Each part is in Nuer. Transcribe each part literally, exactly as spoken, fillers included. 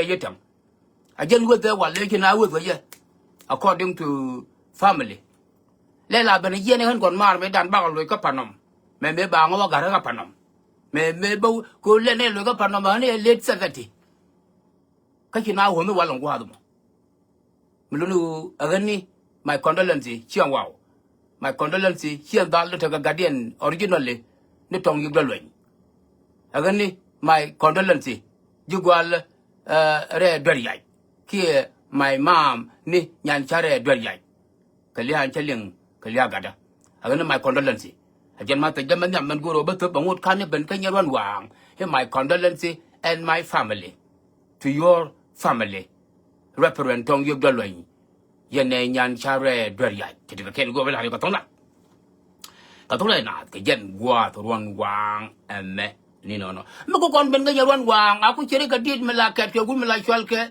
yɛ yɛ tɛŋ. A jɛn weth ɛ wal lɛ ci na weth kɛ yɛ. According to family. Lɛ la ben jiɛn ɛ ɣän kɔn maar mëë dan bakɔ loc kä Panɔm. Mɛ mëë ba ŋɔ wä gat kä Panɔm. Mɛ mëë ba ko lɛ nɛ loc kä Panɔm ɣän ɛ late seventy. Kä ci na wä mi wal ŋ gua̱a̱th mɔ. Mi luni ɣöö ɛ ɣän ni my condolence ciɛŋ waw. My condolence ciɛŋ dhal ni tekɛ guardian originally ni tɔŋ yik dɔ lueny. Ɛ ɣän ni my condolence ji̱ gual rɛɛ duer yac kiɛ my mom ni nyan ca rɛɛ duer yac. Kɛ lia̱a̱ cä liŋ kɛ lia̱a̱ gatdä. Ɛ ɣän ni my condolence. Ɛ jɛn ma thec dämɛ nhiam mɛn go̱o̱r ɣöö bä thöp bɛ ŋot ka̱n ni ben kä nyɛ ruan waaŋ. I̱ my condolence and my family to your family. Reverend Tɔŋ Yiëk Dual Luɛny. Yɛn ɛ nyan ca rɛɛ duer yac ti ti kɛ kɛn go̱o̱r bä la̱r yɛ kɛ tho̱ŋ la̱t. Kɛ tho̱ŋ la̱t naath kɛ jɛn gua̱a̱th ruɔ̱n waaŋ ɛmɛ ni nɔnɔ. Mi kɛ kɔn ben kä nyɛ ruɔ̱n waaŋ a ku ceri kɛ diet mi la kɛt kɛ wut mi la cual kɛ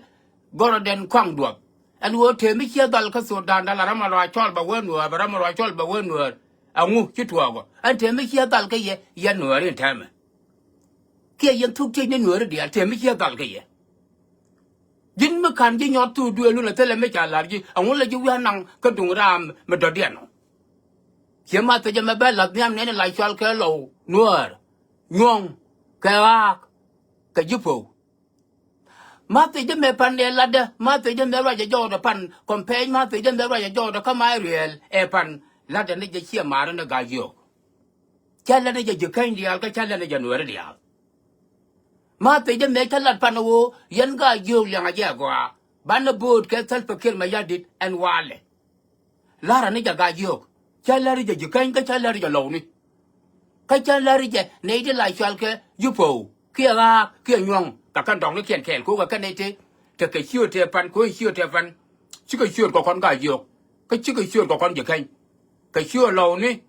gɔrɔdɛn kɔaŋ duɔth. Ɛn ɣöö tëë mi ciɛ dhal kä Sudan dal a ram a lɔ a cɔl bɛ wee nuäär bɛ ram a lɔ a cɔl bɛ wee nuäär. Ɛŋu ci tuɔɔkɔ ɛn tëë mi ciɛ dhal kä yɛ yɛn nuäär in tɛmɛ. Kiɛ yɛn thuk tiec ni nuääri diaal tëë mi ciɛ dhal kä yɛ. Ji̱n mi ka̱n ji̱ nyɔt thuk duëël lun a thilɛ mi ca la̱r ji̱ ɛŋu la ji̱ wi̱i̱ anaŋ kä duŋ raam mi dɔ̱diɛn ɔ. Ciɛ ma thecä mɛ bɛ la̱th nhiam nɛn in la cɔal kɛ lɔw nuäär nyuɔ̱ŋ kɛ ɣaak kɛ ji̱ po̱w. Ma thecä mɛ pan ɛ latdä ma thecä mɛ ruacɛ jɔwdɛ pan kɔmpɛny ma thecä mɛ ruacɛ jɔwdɛ kä ma ɛ ruɛɛl ɛ pan latdä ni jɛ ciɛ maarä ni ga̱a̱c yio̱o̱k. Cä lät ni jɛ ji̱ käny diaal kä cä lät ni jɛ nueeri diaal. Ma thecä mëë cä lat pan ɣöö yɛn gaa jiöök liɛŋ a jɛ agɔaa banɛ bo̱o̱t kɛ Salva Kiir Mayardit ɛn walɛ. La̱rä ni jɛ gaa jiöök cä lät ni jɛ ji̱ käny kä cä lät ni jɛ lɔwni. Kä cä lät ni jɛ nɛy ti la cual kɛ ji̱ po̱o̱w kiɛ ɣaak kiɛ nyuɔ̱ŋ kɛ kɛn dɔ̱ŋnikiɛn kɛɛl ko̱o̱k kɛ kɛn nɛy ti tekɛ ciööt tëë pan ko̱o̱k ciööt tëë pan. Cikɛ ciööt kɛ kɔn gaa jiöök kä cikɛ ciööt kɛ kɔn ji̱ käny. Kɛ ciöt lɔwni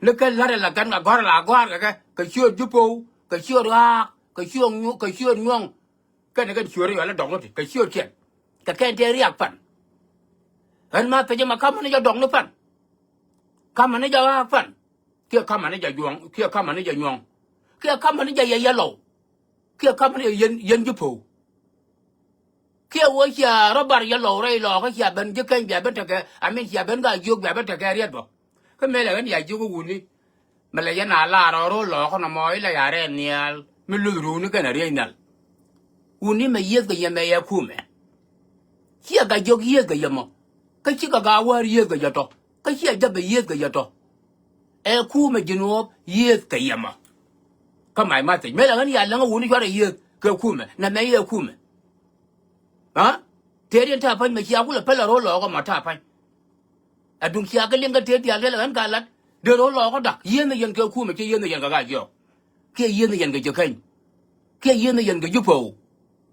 ni kä la̱t ala gɛn kɛ gɔ̱r ala gɔ̱a̱r kɛ kɛ kɛ ciöt ji̱ po̱w kɛ ciöt ɣaak kɛ ciöt nyuɔ̱ŋ kɛ ciöt nyuɔ̱ŋ. Kɛn kɛn ciöt riɔl ɛ dɔ̱k ni ti kɛ ciötkiɛn kɛ kɛn tëë riak pan. Ɣän ma thecä ma ka̱mä ni jɛ dɔ̱k ni pan. Ka̱mä ni jɛ ɣaak pan kiɛ ka̱mä ni jɛ juɔ̱ŋ kiɛ ka̱mä ni jɛ nyuɔ̱ŋ kiɛ ka̱mä ni jɛ yɛ yɛ lɔw. Kiɛ ka̱mä ni jɛ yɛn yɛn ji̱ po̱w. Kiɛ wee cia rɔ bar yɛ lɔw rɛy lɔɔkä cia ben ji̱ keny bia ben tekɛ amin cia ben gaa jiök bia ben tekɛ riɛt bä. Kä mëë lɛ ɣän ya jiök wuni. Mi lɛ yɛn a lar ɔ ro̱o̱ lɔɔkä nɔmɔ ilɛ ya rɛɛ nhial mi luth ruuni kɛn a riey nhial. Wuni mɛ yiëëth kɛ yɛ mɛ yɛ kumɛ. Ciɛ gaa jiök yiëëth kɛ yɛ mɔ. Kä cikɛ gaa wäär yiëëth kɛ yɛ tɔ kä ciɛ jäpɛ yiëëth kɛ yɛ tɔ. Ɛ kumɛ ji̱ nuɔɔp yiëëth kɛ yɛ mɔ. Kä my message mëë lɛ ɣän ya läŋä wuni cuarɛ yiëëth kɛ kumɛ nɛ mɛ yɛ kumɛ. Aa tëë diɛn ta̱a̱ pa̱ny mɛ cia kulɛ pälɛ ro̱o̱ lɔɔkä mɔ ta̱a̱ pa̱ny. Aduŋ cia kɛ liŋ kä tëë diaal dee lɛ ɣän ka lat dee ro̱o̱ lɔɔkä dak yiëëth ni yɛn kɛ kumɛ ci yiëëth ni yɛn kɛ gaa jiɔɔk. Kiɛ yiëëth ni yɛn kɛ ji̱ käny. Kiɛ yiëëth ni yɛn kɛ ji̱ po̱w.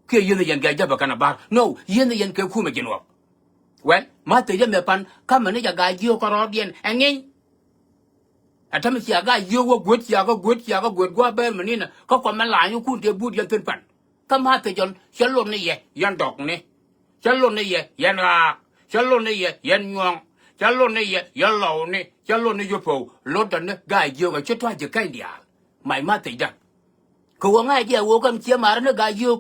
Kiɛ yiëëth ni yɛn kɛ jäpɛ kɛn a ba̱r no yiëëth ni yɛn kɛ kumɛ ji̱ nuɔɔk. Wɛl ma thecä mɛ pan ka̱mä ni jɛ gaa jiök kärɔɔdiɛn ɛ ŋi̱ny. Ɛ tämɛ cia gaa jiök wä guöt cia kä guöt cia kä guöt gua̱a̱ bɛɛr mi ninä kä kɔmɛ la̱a̱ny wä kun tëë buut yɛn thi̱n pan. Kä ma thecä ɔn cɛ lot ni yɛ yɛn dɔ̱kni. Cä lot ni yɛ yɛn ɣaak. Cä lot ni yɛ yɛn nyuɔ̱ŋ. Cä lot ni yɛ yɛn lɔwni. Cä lot ni yɛ po̱w lotdä ni gaa jiök ɛ ci tua̱c ji̱ käny diaal. Mac ma thecdä. Kɛ ɣöö ŋa̱c jɛ ɣöö kɛn cië ma̱a̱rä ni gaa jiök.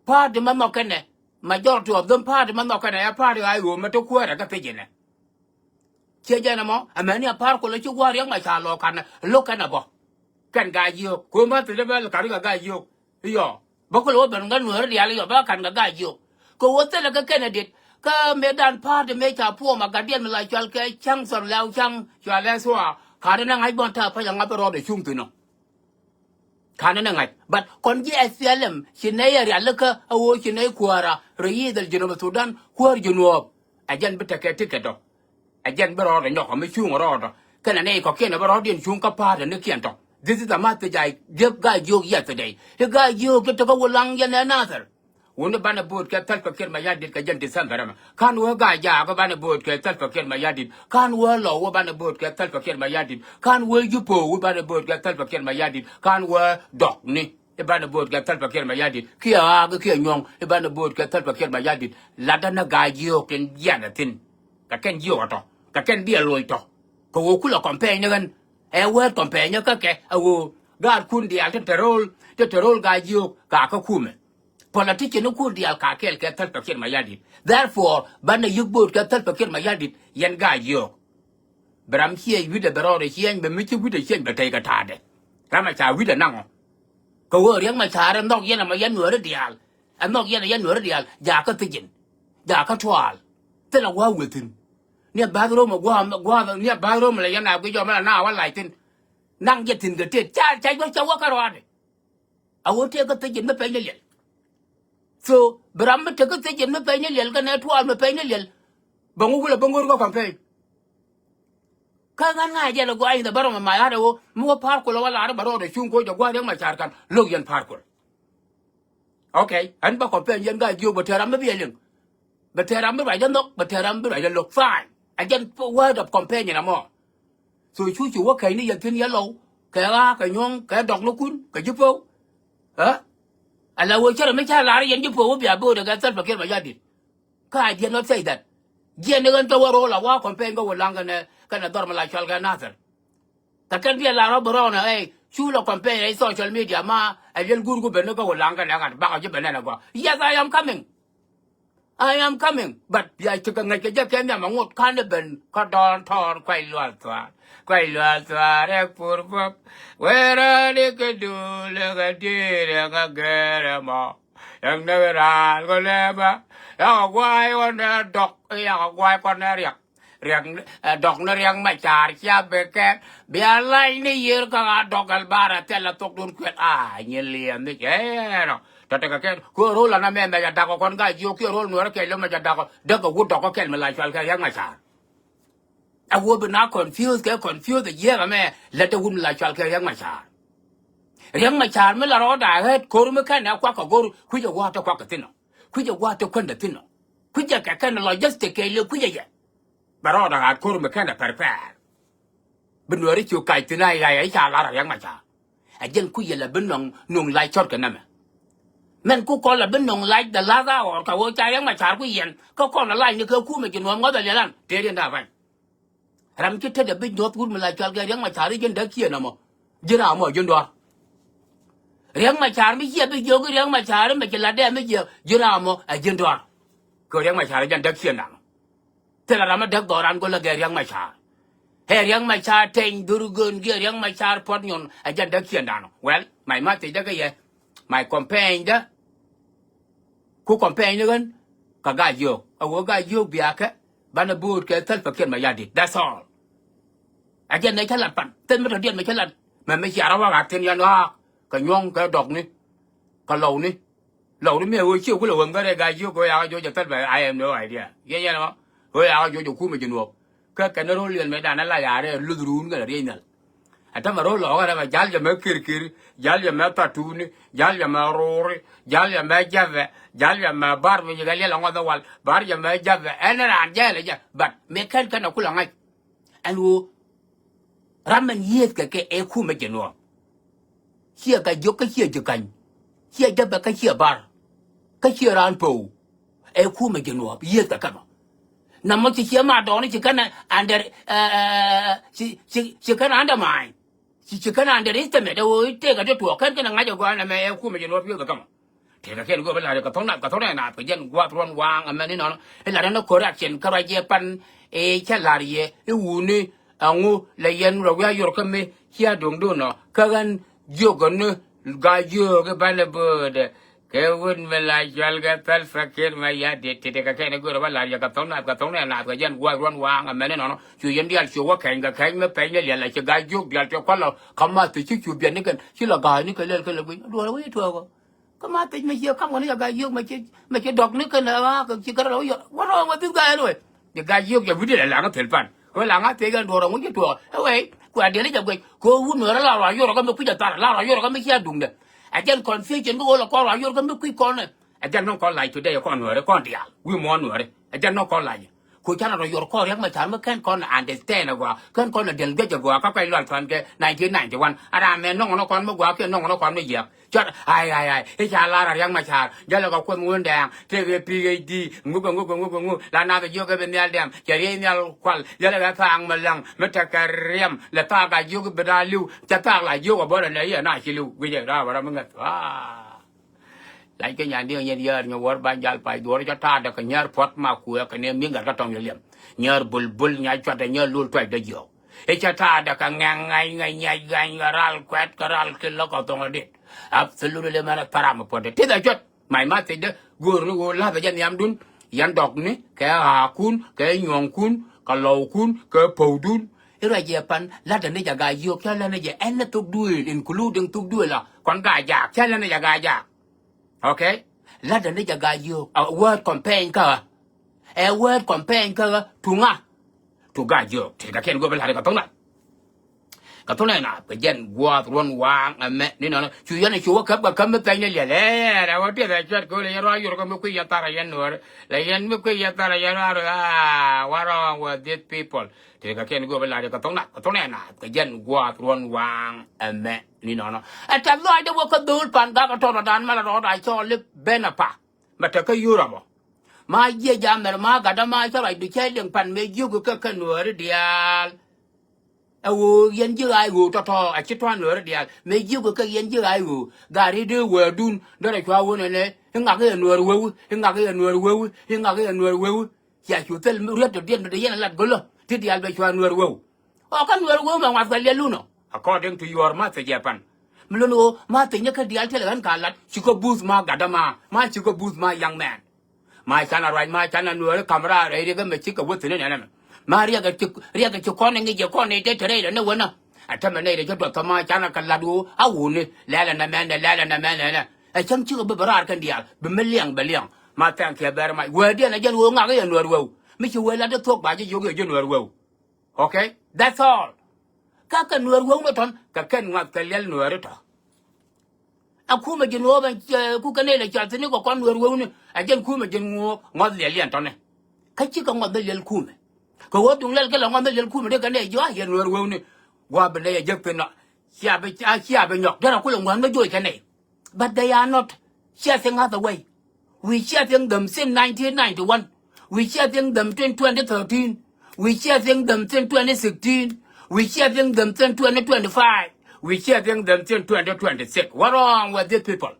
Party ma nhɔk kɛnɛ majority of them party ma nhɔk kɛnɛ ɛ party ɣa̱c ɣöö mɛ te kuäärɛ kä thiec inɛ. Ciɛ jɛn ɛmɔ ɛmɛni a par kulɛ ci gua̱a̱r riɛk ma ca lɔ kanɛ lo̱k kɛnɛ bɔ. Kɛn gaa jiök ko̱ ma thilɛ bɛ ka̱n kɛ gaa jiök. Iyɔ bä kulɛ wä ben ŋän nuääri diaal iyɔ bä ka̱n kɛ gaa jiök. Kɛ wä thilɛ kä kɛnɛ dit kä mëë dan party mëë ca puɔm a gatdiɛn mi la cual kɛ ca̱ŋ thɔr lɛw ca̱ŋ cual lɛ thua ka̱n inɛ ŋa̱c bɔn ta̱a̱ päc a ŋa̱p rɔɔdɛ cuŋ thi̱n ɔ. Ka̱n ni ŋa̱c but kɔn ji̱ S P L M ci nɛy ɛ rialikä a ɣöö ci nɛy kuäärä rɛy yith al Junub Thudan kuäär Junub. Ɛ jɛn bi tekɛ ticket ɔ. Ɛ jɛn bi rɔɔdɛ nyɔk ɔ mi cuŋ rɔɔdɔ kɛnɛ nɛy kɔ̱kiɛn ɛ bi rɔɔdiɛn cuŋ kä pa̱a̱tdɛ ni kiɛn tɔ. This is a message I gave Gaa Jiök yesterday. I̱ Gaa Jiök ci tekä wulaŋ yɛn ɛ Nathir. Wuni banɛ bo̱o̱t kɛ Salva Kiir Mayardit kɛ jɛn December ɛmɛ. Ka̱n wee Gaa Jaak wee banɛ bo̱o̱t kɛ Salva Kiir Mayardit. Ka̱n wee Lɔw wee banɛ bo̱o̱t kɛ Salva Kiir Mayardit. Ka̱n wee Ji̱ Po̱o̱ wee banɛ bo̱o̱t kɛ Salva Kiir Mayardit. Ka̱n wee dɔ̱kni i̱ banɛ bo̱o̱t kɛ Salva Kiir Mayardit. Kiɛ ɣaak kiɛ nyuɔ̱ŋ i̱ banɛ bo̱o̱t kɛ Salva Kiir Mayardit. Latdä ni Gaa Jiök tin jiɛn ɛ thi̱n. Kɛ kɛn jiök ɛ tɔ kɛ kɛn biɛ loc tɔ. Kɛ ɣöö kulɛ kɔmpɛɛny ni ɣän ɛ wee kɔmpɛɛny kä kɛ ɛ ɣöö gaatkun diaal ti te ro̱o̱l ti te ro̱o̱l Gaa Jiök ka kä kumɛ. Politician ni kur diaal ka kɛɛl kɛ Salva Kiir Mayardit. Therefore banɛ yi̱k bo̱o̱t kɛ Salva Kiir Mayardit, yɛn Gaa-jiök. Bɛ ram ciɛɛc wi̱cdɛ bɛ rɔɔdɛ ciɛɛny, bɛ mi ci wi̱cdɛ ciɛɛny bɛ tɛy kɛ ta̱a̱dɛ. Ram a ca wi̱cdɛ naŋɔ. Kɛ ɣöö Riɛk Macar ɛ nhɔk yɛn ɛmɔ yɛn Nuääri diaal. Ɛ nhɔk yɛn ɛ yɛn Nuääri diaal, jakä thijin, jakä tuaal. Thilɛ gua̱a̱th wëë thi̱n. Ni a bathroom ɛ gua̱a̱th, gua̱a̱th, ni a bathroom lɛ yɛn a guic jɔmɛ la na wä lac thi̱n. Naŋ jɛ thi̱n kɛ tëët ca, ca wä, ca wä kä ruaadɛ. A ɣöö tëëk kä thijin mi pɛny ni liɛl. So bi ram mi tek kä thijin mi pɛny ni liɛl kɛnɛ tuaal mi pɛny ni liɛl. Bɛ ŋu kulɛ bä ŋo̱r kä campaign. Kä ɣän ŋa̱c jɛ lɛ gɔaa in the bottom of my heart ɛ ɣöö mi wä Pa̱a̱r Kuɔl ɛ wä lar i̱ bɛ rɔɔdɛ cuŋ koc jɛ gua̱a̱r Riɛk Macar kan lo̱k yɛn Pa̱a̱r Kuɔl. Okay, ɣän bä campaign yɛn Gaa-jiök bɛ tɛɛr ram mi bi yɛ liŋ. Bɛ tɛɛr ram bi ruacdä nhɔk, bɛ tɛɛr ram bi ruacdä lo̱k, fine. Ɛ jɛn word of campaign in ɛmɔ. So cu ci wä kɛc ni yɛn thi̱n yɛ Lɔw kɛ Ɣa̱a̱ kɛ Nyuɔ̱ŋ kɛ dɔk ni kun kɛ ji̱ Po̱w. Ɛ ala wee cärɛ mi ca lar yɛn ji̱ Po̱w wä bia bo̱o̱dɛ kɛ Salva Kiir Mayardit. Kä I did not say that. Jiɛn ni ɣän cä wä ro̱o̱l a wä campaign kä wä laŋ kɛnɛ, kɛnɛ dhɔr mi la cɔal kɛ Nathir. Kɛ kɛn bi ɛ lar ɔ bi rɔɔnɛ ɛ cu lɔ campaign ɛ social media ma ɛ liɛl guur ku ben ni kä wä laŋ kɛnɛ ŋa̱t bakɔ ji̱ ben nɛn ɛ gɔaa. Yes, I am coming. I am coming. But bia cikɛ ŋäc kɛ jɛ kɛ nhiam a ŋot ka̱n ni ben kä dɔɔn tɔɔr kuay lual thuaar. Kuay lual thuaar ɛ pur bäp. Wee rɔɔdi kɛ duul ɛ kɛ di̱i̱r ɛ ŋä gɛɛr ɛmɔ. Ɛŋ ni raal kɔ lɛpä. Yakɔ gua̱a̱c kɔn ɛ dɔk, yakɔ gua̱a̱c kɔn ɛ riɛk. Riɛk, ɛ, dɔk ni Riɛk Macar cia bɛ kɛn. Bia lac ni yiër kä a dɔk ɛl bar a thil a thok dun kuɛt. A nyi liɛm ni cɛ ɛnɔ. Tɔ tekɛ kɛn. Kuɛ ro̱l ana mɛ mɛ ca dakɔ kɔn Gaa-jiök kiɛ ro̱l Nuäärä kɛɛl mɛ ca dakɔ. Däk kɛ wut dɔk kɔ kɛl mi la cual kɛ Riɛk Macar. A wut bi na confuse kɛ confuse a yiëëk amɛ lät däk wut mi la cual kɛ Riɛk Macar. Riɛk Macar mi la rɔɔda ɣät ko̱r mi kɛn ɛ kuak kɛ go̱r kui̱c ɛ gua̱a̱th te kuak kɛ thi̱n ɔ. Kui̱c ɛ gua̱a̱th te kuändɛ thi̱n ɔ. Kui̱c ɛ kɛ kɛn lɔ justice kɛ li̱w kui̱c ɛ yɛ. Bɛ rɔɔdɛ ɣa̱a̱t ko̱r mi kɛn ɛ pɛrpɛɛr. Bi Nuääri cu kac thi̱n a ya̱ i̱ ca lar a Riɛk Macar. Ɛ jɛn kui̱ yɛ la bi nɔŋ nuŋ lac cɔt kɛ nɛmɛ. Mɛn ku kɔn la bi nɔŋ lac the last hour kɛ ɣöö ca Riɛk Macar ku yɛn kä kɔn la lac ni kɛ kumɛ ji̱ nuɔ̱ɔ̱m ŋɔ̱th ɛ liɛlan tëë riɛn da̱a̱ pa̱ny. Ram ci tetdɛ bi nyuɔ̱th wut mi la cɔal kɛ Riɛk Macar i̱ ji̱n däk ciëën ɛmɔ. Ji̱n ram mɔ ji̱n duaar. Riɛk Macar mi ciɛ bi jiök i̱ Riɛk Macar i̱ mɛ ci lat dee mi jiɛ ji̱n ram mɔ ɛ ji̱n duaar. Kɛ Riɛk Macar i̱ ji̱n däk ciëën dan. Thilɛ ram mi däk dhɔran go̱l ɛ gɛ Riɛk Macar. Ɛ Riɛk Macar teny dhur gön giɛ Riɛk Macar puɔt nyun ɛ ji̱n däk ciëën dan. Well, my message däk i̱ yɛ. My campaign dä. Ku campaign ni ɣän kɛ Gaa-jiök. A wee Gaa-jiök bia kɛ banɛ bo̱o̱t kɛ Salva Kiir Mayardit. That's all. A jɛn nɛ cä lat pan thil mi tɔ̱diɛn mi cä lat mɛ mi cia rɔ wak a thi̱n yɛn ɣaak kɛ Nyuɔ̱ŋ kɛ dɔkni kɛ Lɔwni. Lɔwni mi a ɣöö ciɛ kulɛ ɣöm kɛ rɛy Gaa-jiök kɛ ɣöö yakä juɔc jɛ Salva, I have no idea. Yɛn yɛn ɛmɔ ɣöö yakä juɔc jɛ kumɛ ji̱ nuɔɔk. Kä kɛn ro̱l yɛn mɛ danɛ la ya̱a̱ rɛy luth ruun kɛnɛ riey nhial. Ɛ tämɛ ro̱l lɔɔkä rɛmɛ jal jɛ mɛ kirkir, jal jɛ mɛ thatuni, jal jɛ mɛ ruri, jal jɛ mɛ jäthɛ, jal jɛ mɛ bar mi jɛ kɛ liɛl ɛ ŋɔth ɛ wal, bar jɛ mɛ jäthɛ, ɛn raan jɛɛl ɛ jɛ, but mëë kɛn kɛn ɛ kulɛ ŋa̱c. Ɛn ɣöö ram mɛn yiëëth kɛ kɛ ɛ kumɛ ji̱ nuɔɔk. Ciɛ Gaa-jiök kä ciɛ ji̱ ka̱ny. Ciɛ jäpɛ kä ciɛ bar. Kä ciɛ raan Po̱w. Ɛ kumɛ ji̱ nuɔɔk yiëëth kɛ kɛ mɔ. Namɔ ci ciɛ ma dɔɔni ci kɛn under, eh, ci, ci, ci kɛn undermine. Ci, ci kɛn underestimate ɛ ɣöö i̱ tëëkɛ ti tuɔɔk kɛn kɛn ɛ ŋa̱c ɛ gɔaa ɛn ɛmɛ ɛ kumɛ ji̱ nuɔɔk yiëëth kɛ kɛ mɔ. Tëëkɛ kɛn go̱o̱p i̱ la̱r i̱ kɛ tho̱ŋ nath kɛ tho̱ŋ naath kɛ jɛn gua̱a̱th ruɔ̱n waaŋ ɛmɛn inɔnɔ. I̱ la̱r ɛn ɛ correction kärɔa jiɛ pan i̱ cä la̱r yɛ i̱ wuni. Ɛŋu lɛ yɛn rɔ wi̱i̱ a yor kä mi cia duŋdun ɔ kä ɣän jiök ɣän ni Gaa-jiök i̱ banɛ böödɛ. Kɛ wut mi la cual kɛ Salva Kiir Mayardit ti̱ti̱ kɛ kɛn i̱ go̱o̱r ɛ bä la̱r yɛ kɛ tho̱ŋ nath kɛ tho̱ŋ nɛ nath kɛ jɛn gua̱a̱th ruɔ̱n waaŋ ɛmɛn inɔnɔ. Cu yɛn diaal cu wä kɛny kɛ kɛny mi pɛny ni liɛl a ci Gaa-jiök diaal ti kualɔ kä math ti ci cu biɛn ni kɛn ci la ga̱a̱c ni kɛ lɛl kɛ lɛ guic duɔl ɛ wä i̱ tuɔɔk ɔ. Kä ma thiec mɛ ciɛ kam kɛn ni ca Gaa-jiök mɛ ci, mɛ ci dɔk ni kɛn ɛ ɣaak ci kärɛ lɛ wä yɔr. What wrong with this guy anyway? Di Gaa-jiök jɛ wi̱cdɛ lɛ laŋä thil pan. Kɛ wä laŋä thiec kɛn duɔ̱ɔ̱r ɛŋu ci tuɔɔk ɛ wee kua diɛl i̱ jɛ guec. Kɛ wä wut nuɔ̱ɔ̱rä la ruac yorɔ kä mi kui̱c ɛ thar la ruac yorɔ kä mi cia duŋdɛ. Ɛ jɛn confusion kä ɣöö lɛ kɔn ruac yorɔ kä mi kui̱c kɔn ɛ. Ɛ jɛn nɔŋ kɔn lac today kɔn nuɔ̱ɔ̱rä kɔn diaal wi̱i̱ muɔ̱ɔ̱n nuɔ̱ɔ̱rä. Ɛ jɛn nɔŋ kɔn lac. Ku canɛ rɔ yuɔr kɔn Riɛk Macar mi kɛn kɔn understand agɔaa kɛn kɔn a diɛl guec agɔaa kä kɔc lual thuan kɛ nineteen ninety-one. A ram mɛ nɔŋ nɔ kɔn mi gɔaa kiɛ nɔŋ nɔ kɔn mi jiɛk. Cuat ai ai ai i̱ ca lar a Riɛk Macar jälɛ kɛ Kuoth Ŋundɛɛŋ tëëkɛ P H D ŋuk ɛ ŋuk ɛ ŋuk ɛ ŋuk la nath jiök ɛ bi nhial dɛm cɛ riey nhial kual jälɛ kɛ thaak mi läŋ mi tekɛ riɛm lɛ thaak a jiök bi da̱a̱ li̱w cɛ thaak la jiök ɛ bɔlɛ nɛ yɛ na ci li̱w guic ɛ raar bɛ ram mi ŋäth. Tac kɛ nyan diɛŋ yɛn yäär nyɛ wäär ba jal pac duɔ̱ɔ̱r cä ta̱a̱dɛ kɛ nyäär puɔ̱t ma kuɛ kɛ ni mi̱ŋ gat kä tɔ̱ŋ yɛ liɛm. Nyäär bulbul nyɛ cuatdɛ nyäär lul tuacdɛ jiɔk. I̱ cä ta̱a̱dɛ kɛ ŋɛŋ ŋa̱c ŋa̱c ŋa̱c ŋa̱c kɛ ral kuɛt kɛ ral ki lä kɔ thɔŋ adit. Absolutely mɛn a tharam puɔ̱tdɛ tithɛ cuɔt. Mac ma thiecdä go̱o̱r ni ɣöö la̱thɛ jɛ nhiamdun. Yɛn dɔkni kɛ ɣaakun kɛ nyuɔ̱ŋkun kɛ lɔwkun kɛ pɔwdun. I̱ ruac jɛ pan la̱tdä ni jɛ gaa yio̱o̱k cä lät ni jɛ ɛn ni thuk duëël including thuk duëël a kɔn gaa jaak cä lät ni jɛ gaa jaak. Okay. La̱tdä ni jɛ gaa yio̱o̱k a word campaign kä ɣä. Ɛ word campaign kä ɣä tuŋa. Tu gaa yio̱o̱k ti kɛ kɛn go̱o̱p la̱tdä kɛ thok nath. Kɛ thunɛ na kɛ jɛn gua̱a̱th ruɔ̱n waaŋ ɛmɛ ni nɔnɔ cu yɛn cu wä käp kɛ käp mi pɛny ni liɛl ɛ ɛ wä tiɛth ɛ cuɛt ko̱l ɛ yɛn ruac yor kɛ mi kui̱ yɛ thar ɛ yɛn nuɔ̱ɔ̱r lɛ yɛn mi kui̱ yɛ thar ɛ yɛn ruac ɛ wä rɔɔŋ wä this people. Ti kɛ kɛn go̱o̱p ɛ la̱t kɛ thok nath kɛ thunɛ na kɛ jɛn gua̱a̱th ruɔ̱n waaŋ ɛmɛ ni nɔnɔ. Ɛ tɛth lɔaacdɛ wä kä dho̱o̱l pan gak ɛ tɔt ɛ dan mɛl ɛ rɔɔd a cɔɔl i̱ ben ɛ pa mɛ te kä yur ɛ mɔ. Ma jiɛ jam mɛr ma gatdä ma cä ruacdu cä liŋ pan mëë jiök kɛ kɛ nuääri diaal. Ɛ ɣöö yɛn ji̱ ɣaac ɣöö tɔ̱tɔ̱ a ci tua̱a̱n nuääri diaal mëë jiök kɛ yɛn ji̱ ɣaac ɣöö gat i̱ dee wäärdun derɛ cua wun ɛnɛ i̱ ŋak i̱ ɛ nuäär weu i̱ ŋak i̱ ɛ nuäär weu i̱ ŋak i̱ ɛ nuäär weu. Cia cu thil riet tɔ̱diɛn mi dee yɛn ɛ lat go̱lä ti diaal bɛ cua nuäär weu. Ɔ kä nuäär weu mɛ ŋuath kɛ liɛl lunɔ. According to your message ɛ pan mi lun ɣöö ma thinyä kä diaal thilɛ ɣän ka lat ci kä buth ma gatdä ma ma ci kä buth ma young man. Ma canɛ ruac ma canɛ nuääri ka̱m raar rɛy riɛk ɛmɛ cikɛ wä thi̱n inɛn ɛmɛ. Ma riɛk ɛ ci riɛk ɛ ci kɔn ɛ ŋi̱c ɛ kɔn ɛ te te rɛy rɛ ni wänä. Ɛ tämɛ nɛy rɛ cä duɔth thɔ ma canɛ kɛ la̱t ɣöö a wuni lɛl ɛnɛ mɛnɛ lɛl ɛnɛ mɛnɛ ɛnɛ. Ɛ cäŋ cikɛ bi bɛ raar kɛn diaal bi mi liɛŋ bɛ liɛŋ. Ma thank you very much wäädiɛn ɛ jɛn ɣöö ŋak i̱ ɛ nuäär weu. Mi ci wee la̱t i̱ thuɔ̱k ba ji̱ yio̱k i̱ ɛ ji̱ nuäär weu. Okay, that's all. Kä kɛ nuäär weu ni tɔ̱n kɛ kɛn ŋuath kɛ liɛl nuääri tɔ̱. A kumɛ ji̱ nuɔɔp ɛn ku kɛ nɛy lɛ cɔal thi̱n ni kɛ kɔn nuäär wewni a jɛn kumɛ ji̱ nuɔɔp ŋɔth liɛl yɛn tɔ̱nɛ. Kä cikɛ ŋɔth bä liɛl kumɛ kɛ ɣöö duŋ lɛl kɛ lɛ ŋɔth bä liɛl kumɛ dee kɛ nɛy jiɔa yɛn nuäär wewni. Gua̱a̱ bi nɛy a jek pin nɔ. Cia bi cia bi nyɔk derɛ kulɛ ŋua̱n bä joc kɛ nɛy. But they are not chasing us away. We chasing them since nineteen ninety-one. We chasing them since twenty thirteen. We chasing them since twenty sixteen. We chasing them since twenty twenty-five. We chasing them since twenty twenty-six. What wrong with these people?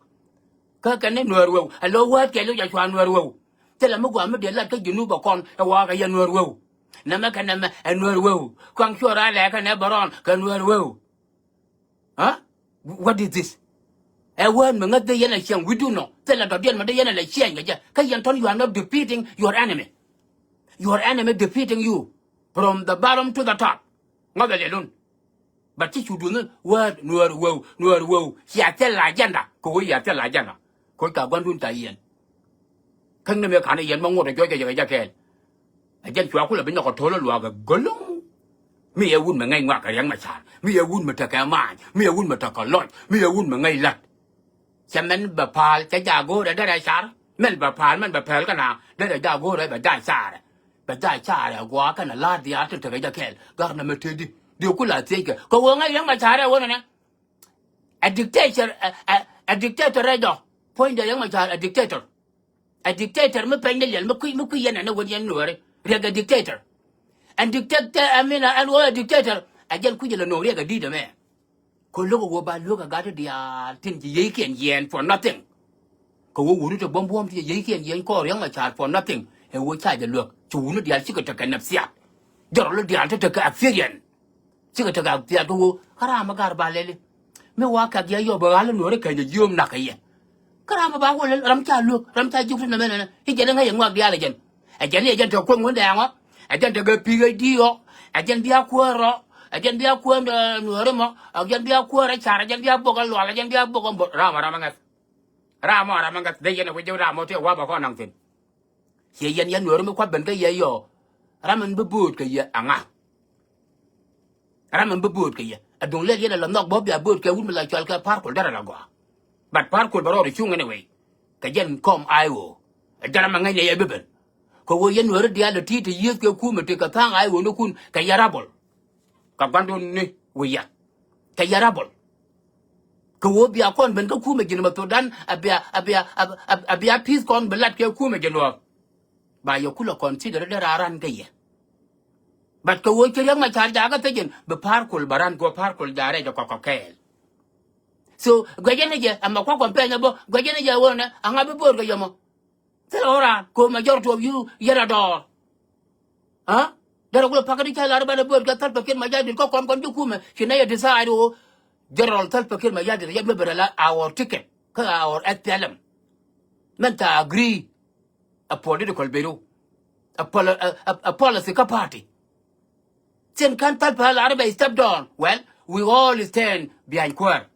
Kä kɛn ni nuäär weu a lo̱ wäät kɛɛliw ca cua nuäär weu. Thilɛ mi gua̱a̱ mi dee lat kä Junub ɛ kɔn ɛ waak ɛ yɛ nuäär weu. Nɛmɛ kɛ nɛmɛ ɛ nuäär weu. Kɔaŋ cuɔr a lɛɛk kɛ nɛ bärɔn kɛ nuäär weu. Huh? What is this? Ɛ wään mi ŋäth dee yɛn a ciɛŋ wi̱cdu nɔ thilɛ dɔ̱diɛn mi dee yɛn a lɛ ciɛny kɛ jɛ kä yɛn tɔ̱n you are not defeating your enemy. Your enemy defeating you from the bottom to the top. Ŋɔth a lɛlun. But ci cu duŋni wään nuäär weu nuäär weu cia thil agenda kɛ wee ya thil agenda. Koc ka gua̱ndun ca yɛn. Käŋ ni mëë ka̱n i̱ yɛn ma ŋot ɛ jɔc kɛ jɛ kɛ jɛ kɛɛl. Ɛ jɛn cua kulɛ bi nyɔk ɛ to̱l ɛ luaak ɛ gölöŋ. Mi ɛ wut mi ŋäc ŋuak kɛ Riɛk Macar mi ɛ wut mi tekɛ maany mi ɛ wut mi tekɛ lɔc mi ɛ wut mi ŋäc la̱t. Cɛ mɛn bɛ pa̱a̱l cɛ jaak go̱o̱rɛ derɛ car mɛn bɛ pa̱a̱l mɛn bɛ pɛl kɛ na derɛ jaak go̱o̱rɛ bɛ jaak carɛ. Bɛ jaak carɛ gua̱a̱ kɛnɛ la̱r diaal tin tekɛ jɛ kɛɛl gar nɛmɛ tëëdi. Dee kula thiec kɛ kɛ ɣöö ŋäc Riɛk Macar ɛ ɣöö nɛnɛ. A dictator, a, a, a dictator rɛ jɔ. Puɔ̱nydɛ Riɛk Macar a dictator. A dictator mi pɛny ni liɛl mi kui̱ mi kui̱ yɛn ɛn ni wän yɛn nuɔɔri. Riɛk a dictator. Ɛn dictator, I mean, ɛn ɣöö a dictator. A jɛn kui̱c lɛ no̱o̱ŋ riɛk a di̱i̱t ɛmɛ. Kɛ lo̱k a wä ba luäk a gat ti diaal tin ci yiëëkiɛn yiɛɛn for nothing. Kɛ wä wuni te buɔ̱m buɔ̱m ti yiëëkiɛn yiɛɛn kɔɔr Riɛk Macar for nothing. Ɛ wä ca jɛ luäk ci wuni diaal cikɛ tekɛ nafsiyat. Jɔrɔ lo diaal te tekɛ experience. Cikɛ tekɛ a thiaat kä ɣöö kä ram mi gar ba lɛli. Mi wa kɛk yɛ yɔp bɛ ɣa̱l nuɔ̱ɔ̱ri kɛc jɛ jiöm nak kɛ yɛ. Kä ram mi ba wä lɛl ram ca luäk ram ca jiök ti nɛmɛ nɛnɛ i̱ jɛn iŋäc yɛ ŋuak diaal ɛ jɛn. Ɛ jɛn i̱ ɛ jɛn te kuäŋ wundɛ aŋɔ. Ɛ jɛn te kɛ P H D ɔ. Ɛ jɛn bia kuäär rɔ. Ɛ jɛn bia kuäär nuɔ̱ɔ̱ri mɔ. Ɛ jɛn bia kuäär ɛ car ɛ jɛn bia bok ɛ lual ɛ jɛn bia bok ɛ mbot ram ɔ ram ɛ ŋäth. Ram ɔ ram ɛ ŋäth dee yɛn ɛ wi̱c jɛ ram ɔ tëë wa bɛ kɔn naŋ thi̱n. Ciɛ yɛn yɛn nuääri mi kua̱th ben kä yɛ yɔɔ. Ram in bi bööt kɛ yɛ aŋa. Ram in bi bööt kɛ yɛ a duŋ lɛl yɛn a la nhɔk bä bia bööt kɛ wut mi la cɔal kɛ Pa̱a̱r Kuɔl derɛ la gɔaa. But Pa̱a̱r Kuɔl bɛ rɔɔd cuŋ anyway. Kɛ jɛn kɔm I O. Ɛ jɛn ram a ŋäcnɛ yɛ bi ben. Kɛ ɣöö yɛn nuääri diaal ɛ ti̱i̱t te yiëëth kɛ kumɛ ti kɛ tha̱a̱ŋ I O ni kun kɛ yɛ rabol. Kɛ gua̱ndun ni wi̱i̱ yɛ. Kɛ yɛ rabol. Kɛ ɣöö bia kɔn ben kä kumɛ ji̱n mɛ thokdan a bia a bia a bia peace kɔn bi lat kɛ kumɛ ji̱n ɣöö. Ba yɛ kulɛ consider dee raa ran kä yɛ. But kɛ ɣöö ci Riɛk Macar jakä thiecin bi Pa̱a̱r Kuɔl bɛ ran kɛ ɣöö Pa̱a̱r Kuɔl jakä rɛc ɛ kɔk kɔ kɛɛl. So guɛcɛ ni jɛ ɛmɛ kua kɔn pɛny ɛ bä guɛcɛ ni jɛ wä nɛ aŋa bi bo̱o̱r kɛ yɛ mɔ. Thil ɣɔ̱ran ko majority of you yɛn a dɔɔr. Aa derɛ kulɛ pakä di ca lar banɛ bo̱o̱r kɛ Salva Kiir Mayardit kä kɔn kɔn ji̱ kumɛ ci nɛ yɛ decide ɣöö General Salva Kiir Mayardit yɛ duer bɛ rɛ la our ticket kä our S P L M. Mɛn tha agree a political biro a, pol a, a, a policy kä party. Sin kän Salva lar bɛ step down. Well, we all stand behind Kuäär.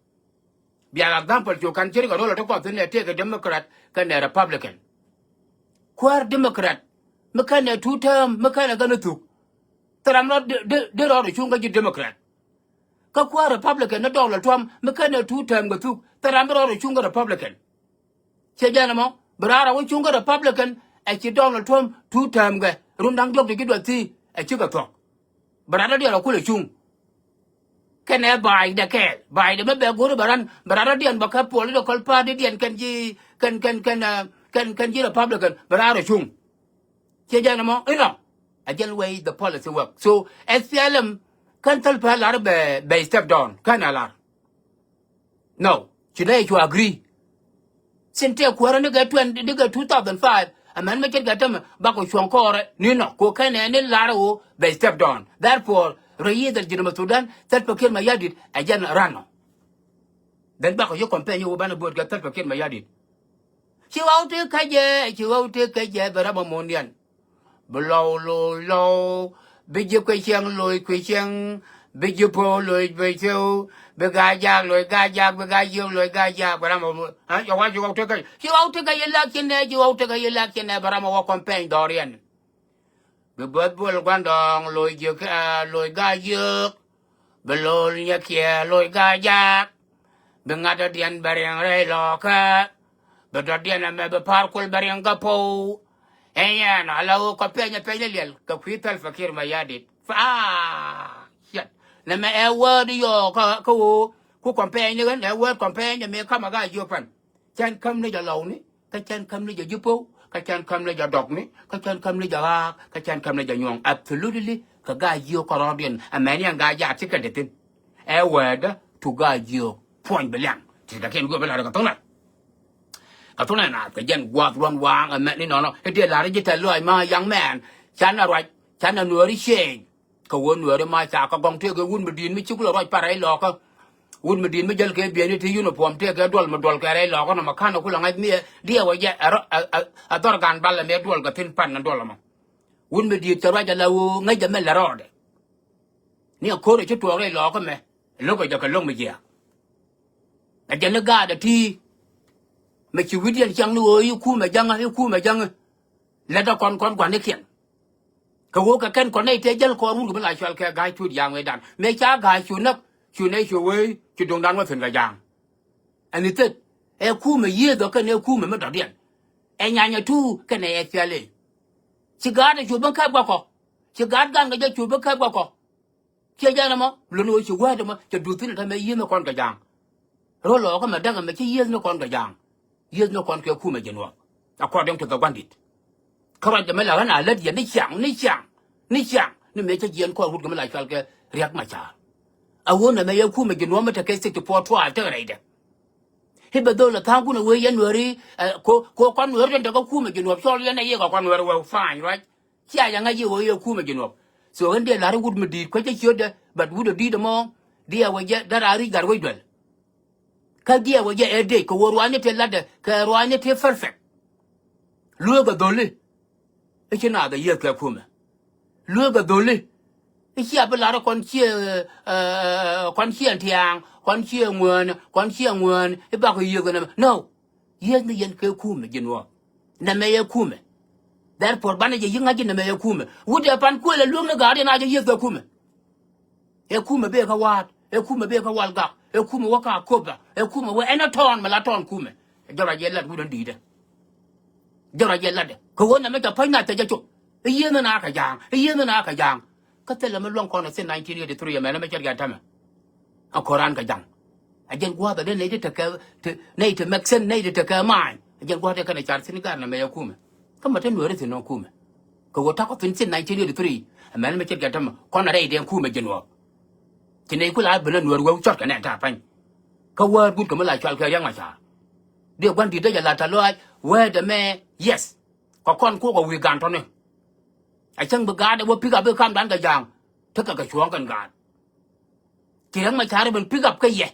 Bia example cu kan cir kɛ rol ɔ ti kɔth thin ɛ tëëkɛ Democrat kɛnɛ Republican. Kuäär Democrat mi kɛnɛ two term mi kɛnɛ kɛn thuk. Thɛram rɔ di rɔɔd ɔ cuŋ kä ji̱ Democrat. Kä kuäär Republican ni Donald Trump mi kɛnɛ two term kɛ thuk thɛram bi rɔɔd ɔ cuŋ kä Republican. Ciɛ jɛn ɛmɔ bi raar a wä cuŋ kä Republican. Ɛ ci Donald Trump two term kɛ run da̱ŋ diɔ̱k ti ji̱ duɔth thi̱i̱ ɛ cikɛ thuɔ̱k. Bɛ ran dɔ̱diɛn rɔ kulɛ cuŋ. Kɛnɛ ba̱a̱cdɛ kɛɛl ba̱a̱cdɛ mi bɛ go̱ri bɛ ran bɛ ran dɔ̱diɛn bɛ kɛ political party diɛn kɛn ji̱ kɛn kɛn kɛn kɛn kɛn ji̱ Republican bɛ ran rɔ cuŋ. Ciɛ jɛn ɛmɔ inɔ. A jɛn way the policy work. So S P L M kɛn Salva lar bɛ bɛ step down kɛn a lar. No, ci nɛ cu agree. Sin tëë kuäärä ni kɛ twenty ni kɛ two thousand five. Ɛmɛn mi ce̱tkɛ tämɛ bakɔ cuɔ̱ŋ kɔɔrɛ ni nɔ ko kɛnɛ ni lar ɣöö bɛ step down. Therefore rɛy yiëëth al ji̱n mɛ Sudan Salva Kiir Mayardit ɛ jɛn ran nɔ. Then bakɔ yi campaign yi wä banɛ bo̱o̱t kɛ Salva Kiir Mayardit. Ci ɣɔw ti kecɛ ci ɣɔw ti kecɛ bɛ rɛm ɛ muɔ̱ɔ̱ndiɛn. Bi lɔw loc lɔw bi ji̱ kui̱ cieŋ loc kui̱ cieŋ. Bi ji̱ po̱o̱ loc bi cieŋ. Bi ga̱a̱c jaak loc ga̱a̱c jaak bi ga̱a̱c jiök loc ga̱a̱c jaak bi ram ɛ. Cɛ wa ci ɣɔw tekɛ ci ɣɔw tekɛ yi lak ci nɛ ci ɣɔw tekɛ yi lak ci nɛ bi ram ɛ wä kɔn pɛny dhɔriɛn. Bi bäth buɔl gua̱ndɔɔŋ loc jiök loc ga̱a̱c jiök. Bi lo̱l nyɛkiɛ loc ga̱a̱c jaak. Bi ŋa̱t dɔ̱diɛn bɛ riɛŋ rɛy lɔ̱kä. Bi dɔ̱diɛn ɛmɛ bi pa̱a̱r kuɔl bɛ riɛŋ kä po̱w. Ɛn yɛn ala ɣöö kɔ pɛny ɛ pɛny liɛl kɛ kui̱ Salva Kiir Mayardit. Aa ciɛt nɛmɛ ɛ word yɔɔk kä kä ɣöö ku campaign ni ɣän ɛ word campaign ɛ mëë ka̱mɛ ga̱a̱c jiök pan. Cän käm ni jɛ lɔwni kä cän käm ni jɛ ji̱ po̱w kä cän käm ni jɛ dɔkni kä cän käm ni jɛ ɣaak kä cän käm ni jɛ nyuɔ̱ŋ. Absolutely kɛ ga̱a̱c jiök kärɔɔdiɛn ɛ mɛni ɛn ga̱a̱c jaak ci kɛn te thi̱n. Ɛ wɛɛdä tu ga̱a̱c jiök puɔ̱ny bi liaŋ. Ti kɛ kiɛn guiɛ bi la̱r kɛ tho̱ŋ la̱r kɛ tho̱ŋ la̱r naath kɛ jɛn gua̱a̱th ruɔ̱n waaŋ ɛ mɛni nɔnɔ. I̱ dee la̱r ji̱ tɛl lɔaac ma young man. Canɛ ruac canɛ nuääri ciëëny. Kɛ ɣöö nuääri ma ca kɛ gɔŋ tëëkɛ wut mi di̱i̱t mi ci kulɛ ruac parɛ ilɔɔkä. Wut mi di̱i̱t mi jäl kɛ bieyni ti uniform tëëkɛ duɔl mi duɔl kɛ rɛy lɔɔkä nɔmɔ ka̱n ɛ kulɛ ŋa̱c mi ɛ diɛɛk wä jɛ ɛ rɔ ɛ ɛ ɛ dhɔr gan balɛ mi ɛ duɔl kɛ thi̱n pan ɛ duɔl ɛmɔ. Wut mi di̱i̱t cɛ ruac ala ɣöö ŋäc jɛ mɛ lɛ rɔɔdɛ. Ni ɛ ko̱r ɛ ci tuɔɔk rɛy lɔɔkä mɛ lo̱k ɛ jɛ kɛ lo̱k mi jiääk. Ɛ jɛ ni gaatdɛ ti mɛ ci wi̱cdiɛn ciaŋ ni ɣöö i̱ kumɛ ja̱ŋä i̱ kumɛ ja̱ŋä. Lɛt ɛ kɔn kɔn gua̱nikiɛn. Kɛ ɣöö kɛ kɛn kɔn nɛy tëë jäl kɔɔr wut kɛ mi la cual kɛ ga̱a̱c cuut ja̱a̱ŋ wecdan mëë ca ga̱a̱c cu näk. Cu nɛy cu wee cu duŋdan wä thi̱n kɛ ja̱a̱ŋ. Ɛn i̱ theth ɛ kumɛ yiëëth ɔ kɛn ɛ kumɛ mi dɔ̱diɛn. Ɛ nyanyɛ tuuk kɛn ɛ ɛ thiali. Ci gaat ɛ cu bi kɛp gɔkɔ. Ci gaat gan kɛ jɛ cu bi kɛp gɔkɔ. Ciɛ jɛn ɛmɔ lon ɣöö ci wäätdɛ mɔ cɛ duth thi̱n ɛ täämɛ yiëëth ni kɔn kɛ ja̱a̱ŋ. Ro̱l lɔɔkä mɛ däk ɛmɛ ci yiëëth ni kɔn kɛ ja̱a̱ŋ. Yiëëth ni kɔn kɛ kumɛ ji̱ nuɔɔk. According to the gua̱ndit. Kä ruac ɛmɛ la ɣän a lät yɛ ni ciaŋ ni ciaŋ ni ciaŋ ni mëë cä jiɛɛn kɔɔr wut kɛ mi la cual kɛ Riɛk Macaar. A ɣöö nɛmɛ yɛ kumɛ ji̱ nuɔɔk mi tekɛ sixty four tribe tekɛ rɛydɛ. I̱ bɛ dhol ɛ tha̱a̱ŋkun ɛ wee yɛn nuääri. Ko ko kɔn nuääri tɛn tekɛ kumɛ ji̱ nuɔɔk cɔl yɛn ɛ yikɛ kɔn nuääri wee fine right. Cia jɛ ŋa̱c i̱ ɣöö yɛ kumɛ ji̱ nuɔ̱k. So ɣän diɛ la̱r i̱ wut mi di̱i̱t kuecä ciötdɛ but wut ɛ di̱i̱t ɛmɔ. Diɛ wä jɛ dee raar ri̱c gat wec duel. Kä diɛ wä jɛ ɛ dec kɛ ɣöö ruaacni tëë la̱tdɛ kɛ ruaacni tëë perfect. Lueek ɛ dholi. I̱ ci naath ɛ yiëëth kɛ kumɛ. Lueek ɛ dholi. I̱ cia bi la̱r i̱ kɔn ciɛ kɔn ciɛ tiaaŋ kɔn ciɛ ŋuäänä kɔn ciɛ ŋuäänä i̱ bakɔ yiëëth kɛ nɛmɛ no. Yieth ni yɛn kɛ kumɛ ji̱ nuɔɔk. Nɛmɛ yɛ kumɛ. Therefore banɛ jɛ yi̱k ŋa̱c ji̱ nɛmɛ yɛ kumɛ. Wut ɛ pan kuël ɛ luäk ni ga̱a̱r yɛn a jɛ yieth kɛ kumɛ. Ɛ kumɛ bee kä wa̱a̱t ɛ kumɛ bee kä wal gak ɛ kumɛ wä ka kopa ɛ kumɛ wä ɛn ɛ tɔɔn mɛ la tɔɔn kumɛ. Jɔra jɛ lat wut ɛn di̱i̱tɛ. Jɔra jɛ latdɛ kɛ ɣöö nɛmɛ cɛ päc na thɛc jɛ cop. I̱ yieth ni na kɛ ja̱a̱ŋ i̱ yieth ni na kɛ ja̱a̱ŋ. Kä thilɛ mi luäŋ kɔn ɛ thin nineteen eighty three ɛmɛn ɛmɛ cɛ rian tämɛ. A koran kɛ ja̱ŋ. A jɛn gua̱a̱th a dee nɛy ti tekɛ nɛy ti mɛk thi̱n nɛy ti tekɛ ma̱a̱ny a jɛn gua̱a̱th dee kɛn a car thi̱n gar nɛmɛ yɛ kumɛ. Kä mɛ te nuääri thi̱n nɔ kumɛ. Kɛ ɣöö takɔ thi̱n thi̱n nineteen eighty three ɛmɛn mɛ ce̱tkɛ tämɛ kɔn a rɛy dee kumɛ ji̱ nuɔɔk. Ci nɛy kula a ben a nuäär wee cɔt kɛ nɛn ta̱a̱ pa̱ny. Kä wäär guut kɛ mi la cual kɛ Riɛk Macar. Dee gua̱n di̱t dee jɛ la tɛ̈th lɔaac wäär dɛ mɛ, yes. Kɛ kɔn kukɛ wi̱i̱ ga̱a̱n tɔ̱ni. A cäŋ bi gaat ɛ wä pick up bi kamdan kɛ Ja̱a̱ŋ. Tekɛ kɛ cuɔ̱ɔ̱ŋ kɛn gaat. Ci Riɛk Macar ben pick up kä yɛ.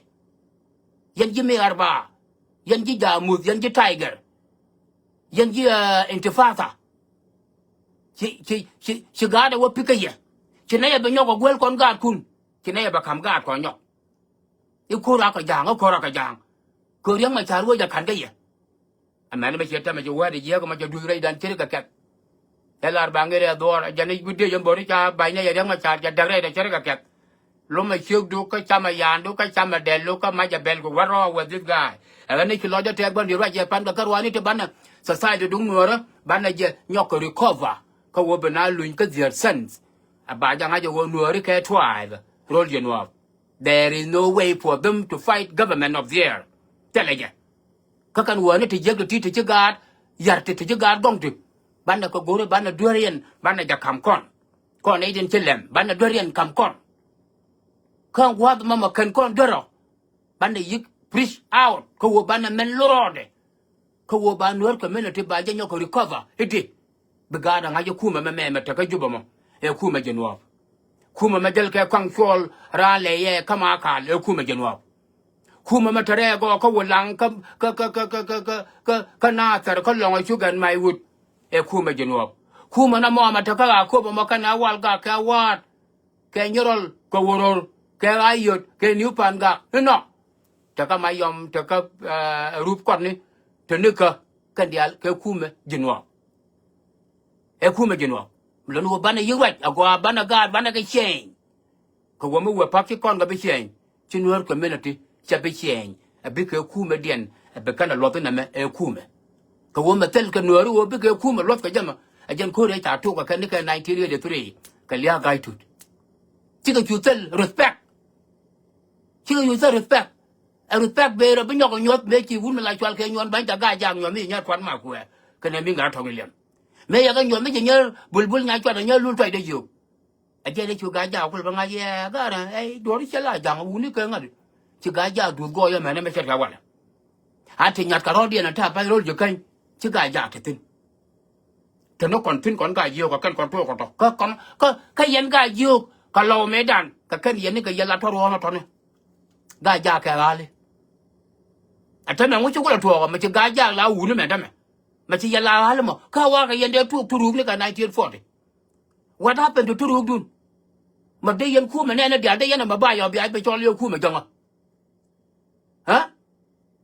Yɛn ji̱ Miarba. Yɛn ji̱ Jamuth, yɛn ji̱ Tiger. Yɛn ji̱, eh, Intifada. Ci, ci, ci, ci gaat ɛ wä pick kä yɛ. Ci nɛy ɛ bɛ nyɔk ɛ guel kɔn gaatkun. Ci nɛy ɛ bɛ ka̱m gaatkɔn nyɔk. I̱ ko̱r a kɛ Ja̱a̱ŋ, i̱ ko̱r a kɛ Ja̱a̱ŋ. Kɛ Riɛk Macar wee jɛ ka̱n kä yɛ. Ɛmɛn mɛ ciɛ tɛmɛ ci wee di jiɛk mɛ cɛ duc rɛy dan ce̱tkɛ kɛth. Ɛ lar ba ŋer ɛ dhuɔɔr, ɛ jɛn i̱ bi dee jɛn bo̱ri ca ba̱ny nɛ yɛ Riɛk Macar cɛ däk rɛy dan ce̱tkɛ kɛth. Lomɛ ciökdu kä camɛ yaandu kä camɛ dɛldu kä macɛ bɛlku, what wrong with this guy? Ɛ ɣän ni ci lɔcdä tɛɛk bän di ruac yɛ pan kɛ kä ruaani ti banɛ society duŋ nuäärä banɛ jɛ nyɔk kɛ recover. Kä wä bi na luny kä their sense. Ɛ ba jɛ ŋa̱c ɛ wä nuääri kɛ tribe ro̱l jɛ nuɔɔp. There is no way for them to fight government of there. Thilɛ jɛ. Kä kɛn wäni ti jiäk ti ti ti ci gaat, yar ti ti ci gaat gɔŋ ti. Banɛ kɛ go̱ri banɛ duer yɛn, banɛ jɛ ka̱m kɔn. Kɔn nɛy tin ci lɛm, banɛ duer yɛn ka̱m kɔn. Kä gua̱a̱th mɔmɔ kɛn kɔn duer ɔ. Banɛ yi̱k push out, kä wä banɛ mɛn lorɔɔdɛ. Kä wä ba Nuer community ba jɛ nyɔk kɛ recover i̱di. Bi gaat a ŋa̱c i̱ kumɛ mɛ mɛmɛ tekä Jubɛ mɔ. Ɛ kumɛ ji̱ nuɔɔp. Kumɛ mɛ jäl kɛ kɔaŋ cuɔl raan lɛ yɛ kä Makal, ɛ kumɛ ji̱ nuɔɔp. Kumɛ mɛ te rɛɛ gɔɔ kä Wulaŋ kä, kä, kä Nathɛr kä Lɔŋ ɛ cu gɛn may wut. Ɛ kumɛ ji̱ nuɔɔp. Kumɛ na mɔmɛ tekä Akopɛ mɔ kɛn ɛ Walgak kɛ Waat. Kɛ Nyirɔl, kɛ Wuror, kɛ Ayot, kɛ Niu Pangak inɔ. Tekä Mayɔm, tekä, eh, Rup Kɔtni, te nikä kɛn diaal kɛ kumɛ ji̱ nuɔɔp. Ɛ kumɛ ji̱ nuɔɔp. Lon wä banɛ yi̱k ruac, a gɔaa banɛ gaat, banɛ kɛ change. Kɛ wä mi wä pak ci kɔn kɛ bi change. Ci Nuer community cɛ bi change. Ɛ bikɛ kumɛ diɛn, ɛ bi kɛn ɛ luɔth inɛmɛ ɛ kumɛ. Kɛ wä mɛ thil kɛ Nuääri wä bikɛ kumɛ luɔth kɛ jɛ mɛ. Ɛ jɛn ko̱r ɛ ca tok ɛ kɛn ni kɛ nineteen eighty-three kɛ lia̱a̱ Ga̱a̱c Tut. Cikɛ cu thil respect. Cikɛ cu thil respect. Ɛ respect bëë rɔ bi nyɔk ɛ nyuɔ̱th mëë ci wun mi la cual kɛ nyuɔ̱n bäny ca Ga̱a̱c Jaak nyuɔ̱th mi nyuɔ̱th kuan ma kuɛ. Kɛnɛ mi ŋa̱ tɔ̱ŋ iliɛm. Mëë yɛ kɛ nyuɔ̱th mi ci nyär bulbul nya cuat ɛ nyär lul tuacdɛ yio̱o̱k. A jɛn i̱ cu Ga̱a̱c Jaak kul bä ŋa̱c yɛ ga̱rä, ɛ duɔ̱ɔ̱r cɛ la ja̱ŋ wuni kɛ ŋa̱t. Ci Ga̱a̱c Jaak duɔth gɔɔy ɛmɛn ɛmɛ cɛ riaw walɛ. A ti nyatkɛ rɔ̱diɛn a ta̱a̱ pa̱ny ro̱l ji̱ käny, ci Ga̱a̱c Jaak te thi̱n. Te ni kɔn thi̱n kɔn Ga̱a̱c Jiök a kɛn kɔn tuɔɔk kɔ tɔ̱. Kä kɔn, kä, kä yɛn Ga̱a̱c Jiök kɛ Lɔw mëëdan, kɛ kɛn yɛn ni kɛ yɛn la tɔ̱ ruɔ̱ɔ̱n ɔ tɔ̱ni. Ga̱a̱c Jaak kɛ ɣa̱li. A tämɛ ŋu ci kulɛ tuɔɔk ɔ, mɛ ci Ga̱a̱c Jaak la wuni mɛ tämɛ. Mɛ ci yɛn la ɣa̱li mɔ, kä wakɛ yɛn dee tuɔɔk Turuk ni kɛ nineteen forty. What happened to Turukdun? Mɛ dee yɛn kumɛ nɛɛni diaal dee yɛn ɛmɛ ba yɔ bia bi cɔl yɛ kumɛ jɔŋä. Ɛ?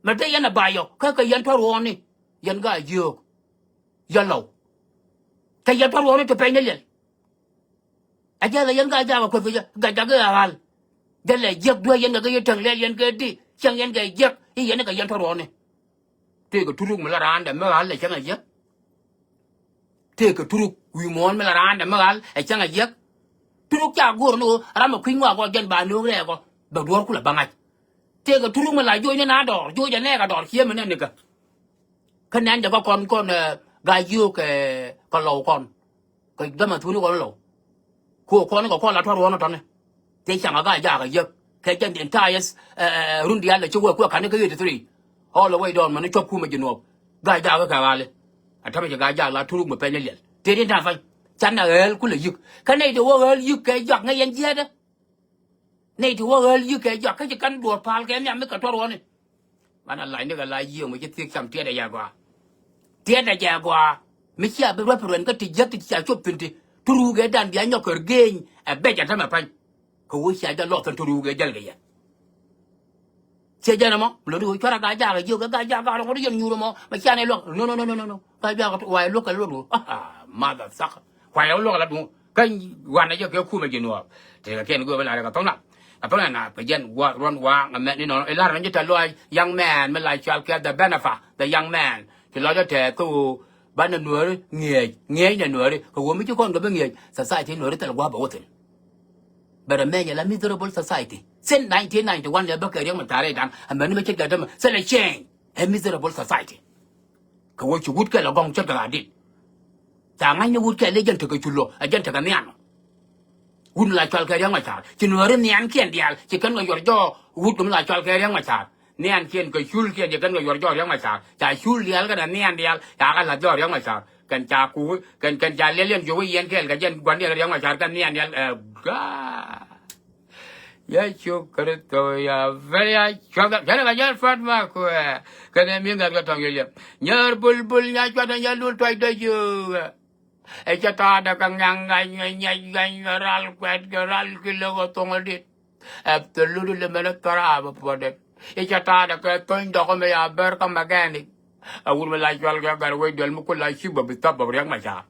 Mɛ dee yɛn ɛ ba yɔ kä kɛ yɛn tɔ̱ ruɔ̱ɔ̱ni. Yɛn Ga̱a̱c Jiök. Yɛn Lɔw. Kɛ yɛn tɔ̱ ruɔ̱ɔ̱ni ti pɛny ni liɛl. Ɛ jɛn lɛ yɛn Ga̱a̱c Jaak ɛ kueth kɛ jɛ, Ga̱a̱c Jaak ɛ ɣa̱l. Jɛn lɛ jiäk duee yɛn kɛ kɛ yɛ täŋ lɛl yɛn kɛ di, cäŋ yɛn kɛ jiäk, i̱ yɛn kɛ yɛn tɔ̱ ruɔ̱ɔ̱ni. Tëëkɛ Turuk mi la raan dɛ mi ɣa̱l ɛ cäŋ ɛ jiäk. Tëëkɛ Turuk wi̱i̱ muɔ̱ɔ̱n mi la raan dɛ mi ɣa̱l ɛ cäŋ ɛ jiäk. Turuk ca go̱r ni ɣöö ram ɛ kui̱ny ŋɔak ɔ jɛn ba nööŋ rɛɛk ɔ bɛ duɔ̱ɔ̱r kulɛ bä ŋa̱c. Tëëkɛ Turuk mi la joc ni na dɔɔr, joc ɛ nɛɛk a dɔɔr cië mi nɛn nikä. Kä nɛn jɛ kä kɔn kɔn, eh, Ga̱a̱c Jiök, eh, kɛ Lɔw kɔn. Kɛ gama thuni kɔn Lɔw. Ko kɔn kɛ kɔn la tɔ̱ ruɔ̱n tɔ̱ni. Tëë caŋ a Ga̱a̱c Jaak a jiäk kɛ jɛn the entire, eh, eh, run diaal lɛ ci wee kuɛ ka̱n ni kä eighty-three. All the way down mɛn ni cuɔp kumɛ ji̱ nuɔɔp. Ga̱a̱c Jaak kɛ ɣa̱li. A tämɛ ci Ga̱a̱c Jaak la Turuk mi pɛny ni liɛl. Tëë di da̱ŋ pa̱ny. Canɛ ɣäl kulɛ yi̱k. Kä nɛy ti wä ɣäl yi̱k kɛ jɔak ŋäc yɛn jiɛɛdɛ. Nɛy ti wä ɣäl yi̱k kɛ jɔak kä ci kɛn duɔ̱ɔ̱r pa̱a̱l kɛ nhiam mi kɛ tuɔ̱r ɣɔ̱ni. Banɛ lac ni kɛ lac Jiök mi ci thiek cam tiɛt ɛ jɛ gɔaa. Tiɛt ɛ jɛ gɔaa. Mi cia bi ruac ruɛn kä ti jiäk ti cia cop thi̱n ti. Turuk ɛ dan bia nyɔk kɛ rgeeny ɛ bec ɛ tämɛ pa̱ny. Kɛ ɣöö cia jɛ luɔth thi̱n Turuk ɛ jäl kɛ yɛ. Ciɛ jɛn ɛmɔ mi lo̱ni ɣöö cuarɛ Ga̱a̱c Jaak ɛ Jiök ɛ Ga̱a̱c Jaak Ga̱a̱c rɔ̱ŋ rɔ yɛn nyuur ɛmɔ mɛ cianɛ luɔk. No, no, no, no, no, no. Ga̱a̱c Jaak wa̱a̱ luɔk kɛ luɔt ɣöö. Mother sucker. Kuayɛ wä luɔk ɛ la duŋ kä wanɛ jɛ kɛ kumɛ ji̱ nuɔɔr. Tëëkɛ kɛn go̱o̱r bä la̱rɛ kɛ thɔ̱ŋ nath. Kɛ thɔ̱ŋ nath kɛ jɛn gua̱a̱th ruɔ̱n waaŋ ɛmɛ ni nɔnɔ i̱ la̱r ni ji̱ tɛ̈th lɔaac young man mi la cɔal kɛ the benefit the young man. Ci lɔcdä tɛth kä ɣöö banɛ Nuääri ŋi̱eec, ŋi̱eec nɛ Nuääri kɛ ɣöö mi ci kɔn kɛ bi ŋi̱eec society Nuääri thil gua̱a̱th bɛ wä thi̱n. Bɛ rɛ mɛny ɛ la miserable society since nineteen ninety-one lɛ bä kɛ Riɛk Macar rɛydan. Ɛmɛn ni mi ce̱tkɛ tämɛ thilɛ change. Ɛ miserable society. Kɛ ɣöö ci wut kɛl ɛ gɔ̱ŋ ce̱tkɛ ɣa̱ dit. Ca ŋa̱cni wut kɛl i̱ jɛn tekɛ cu lo̱ ɛ jɛn tekɛ nhian. Wut mi la cɔal kɛ Riɛk Macar ci Nuääri nhiankiɛn diaal ci kɛn kɛ yuɔr jɔɔk wut kɛ mi la cɔal kɛ Riɛk Macar. Niankiɛn kɛ culkiɛn yɛ kɛn kɛ yuɔr jɔɔk Riɛk Macar. Ca cul diaal kɛnɛ nian diaal ca kɛ la̱th jɔɔk Riɛk Macar. Kɛn ca kuuc kɛn kɛn ca liɛl yɛn jiök i̱ yɛn kɛɛl kɛ jɛn gua̱n diɛn Riɛk Macar kɛn nian diaal ɛ gaa. Yecu Kritho ya vɛl ya cuɔth kɛn kɛ jɛn fat ma kuɛ. Kɛn ɛ mi ŋɛth kɛ tɔŋ yɛ liɛp nyɛɛr bulbul nya cuat nya lul tuac dee jiök. Ɛ cɛ ta̱a̱dɛ kɛ ŋa̱ŋ ŋa̱ny ŋa̱ny ŋa̱ny ŋa̱ny ral kuɛt kɛ ral ki lek ɛ thoŋ ɛ dit. Ɛ thil lut ilɛ mɛn ɛ thɔr a bɛ puɔ̱t dɛ. Ɛ cɛ ta̱a̱dɛ kɛ thony dɔk ɛmɛ ya bɛr kä mɛgɛni. Ɛ wut mi la cual kɛ gat wec duel mi ku la ci bɛ bi thap bɛ Riɛk Macar.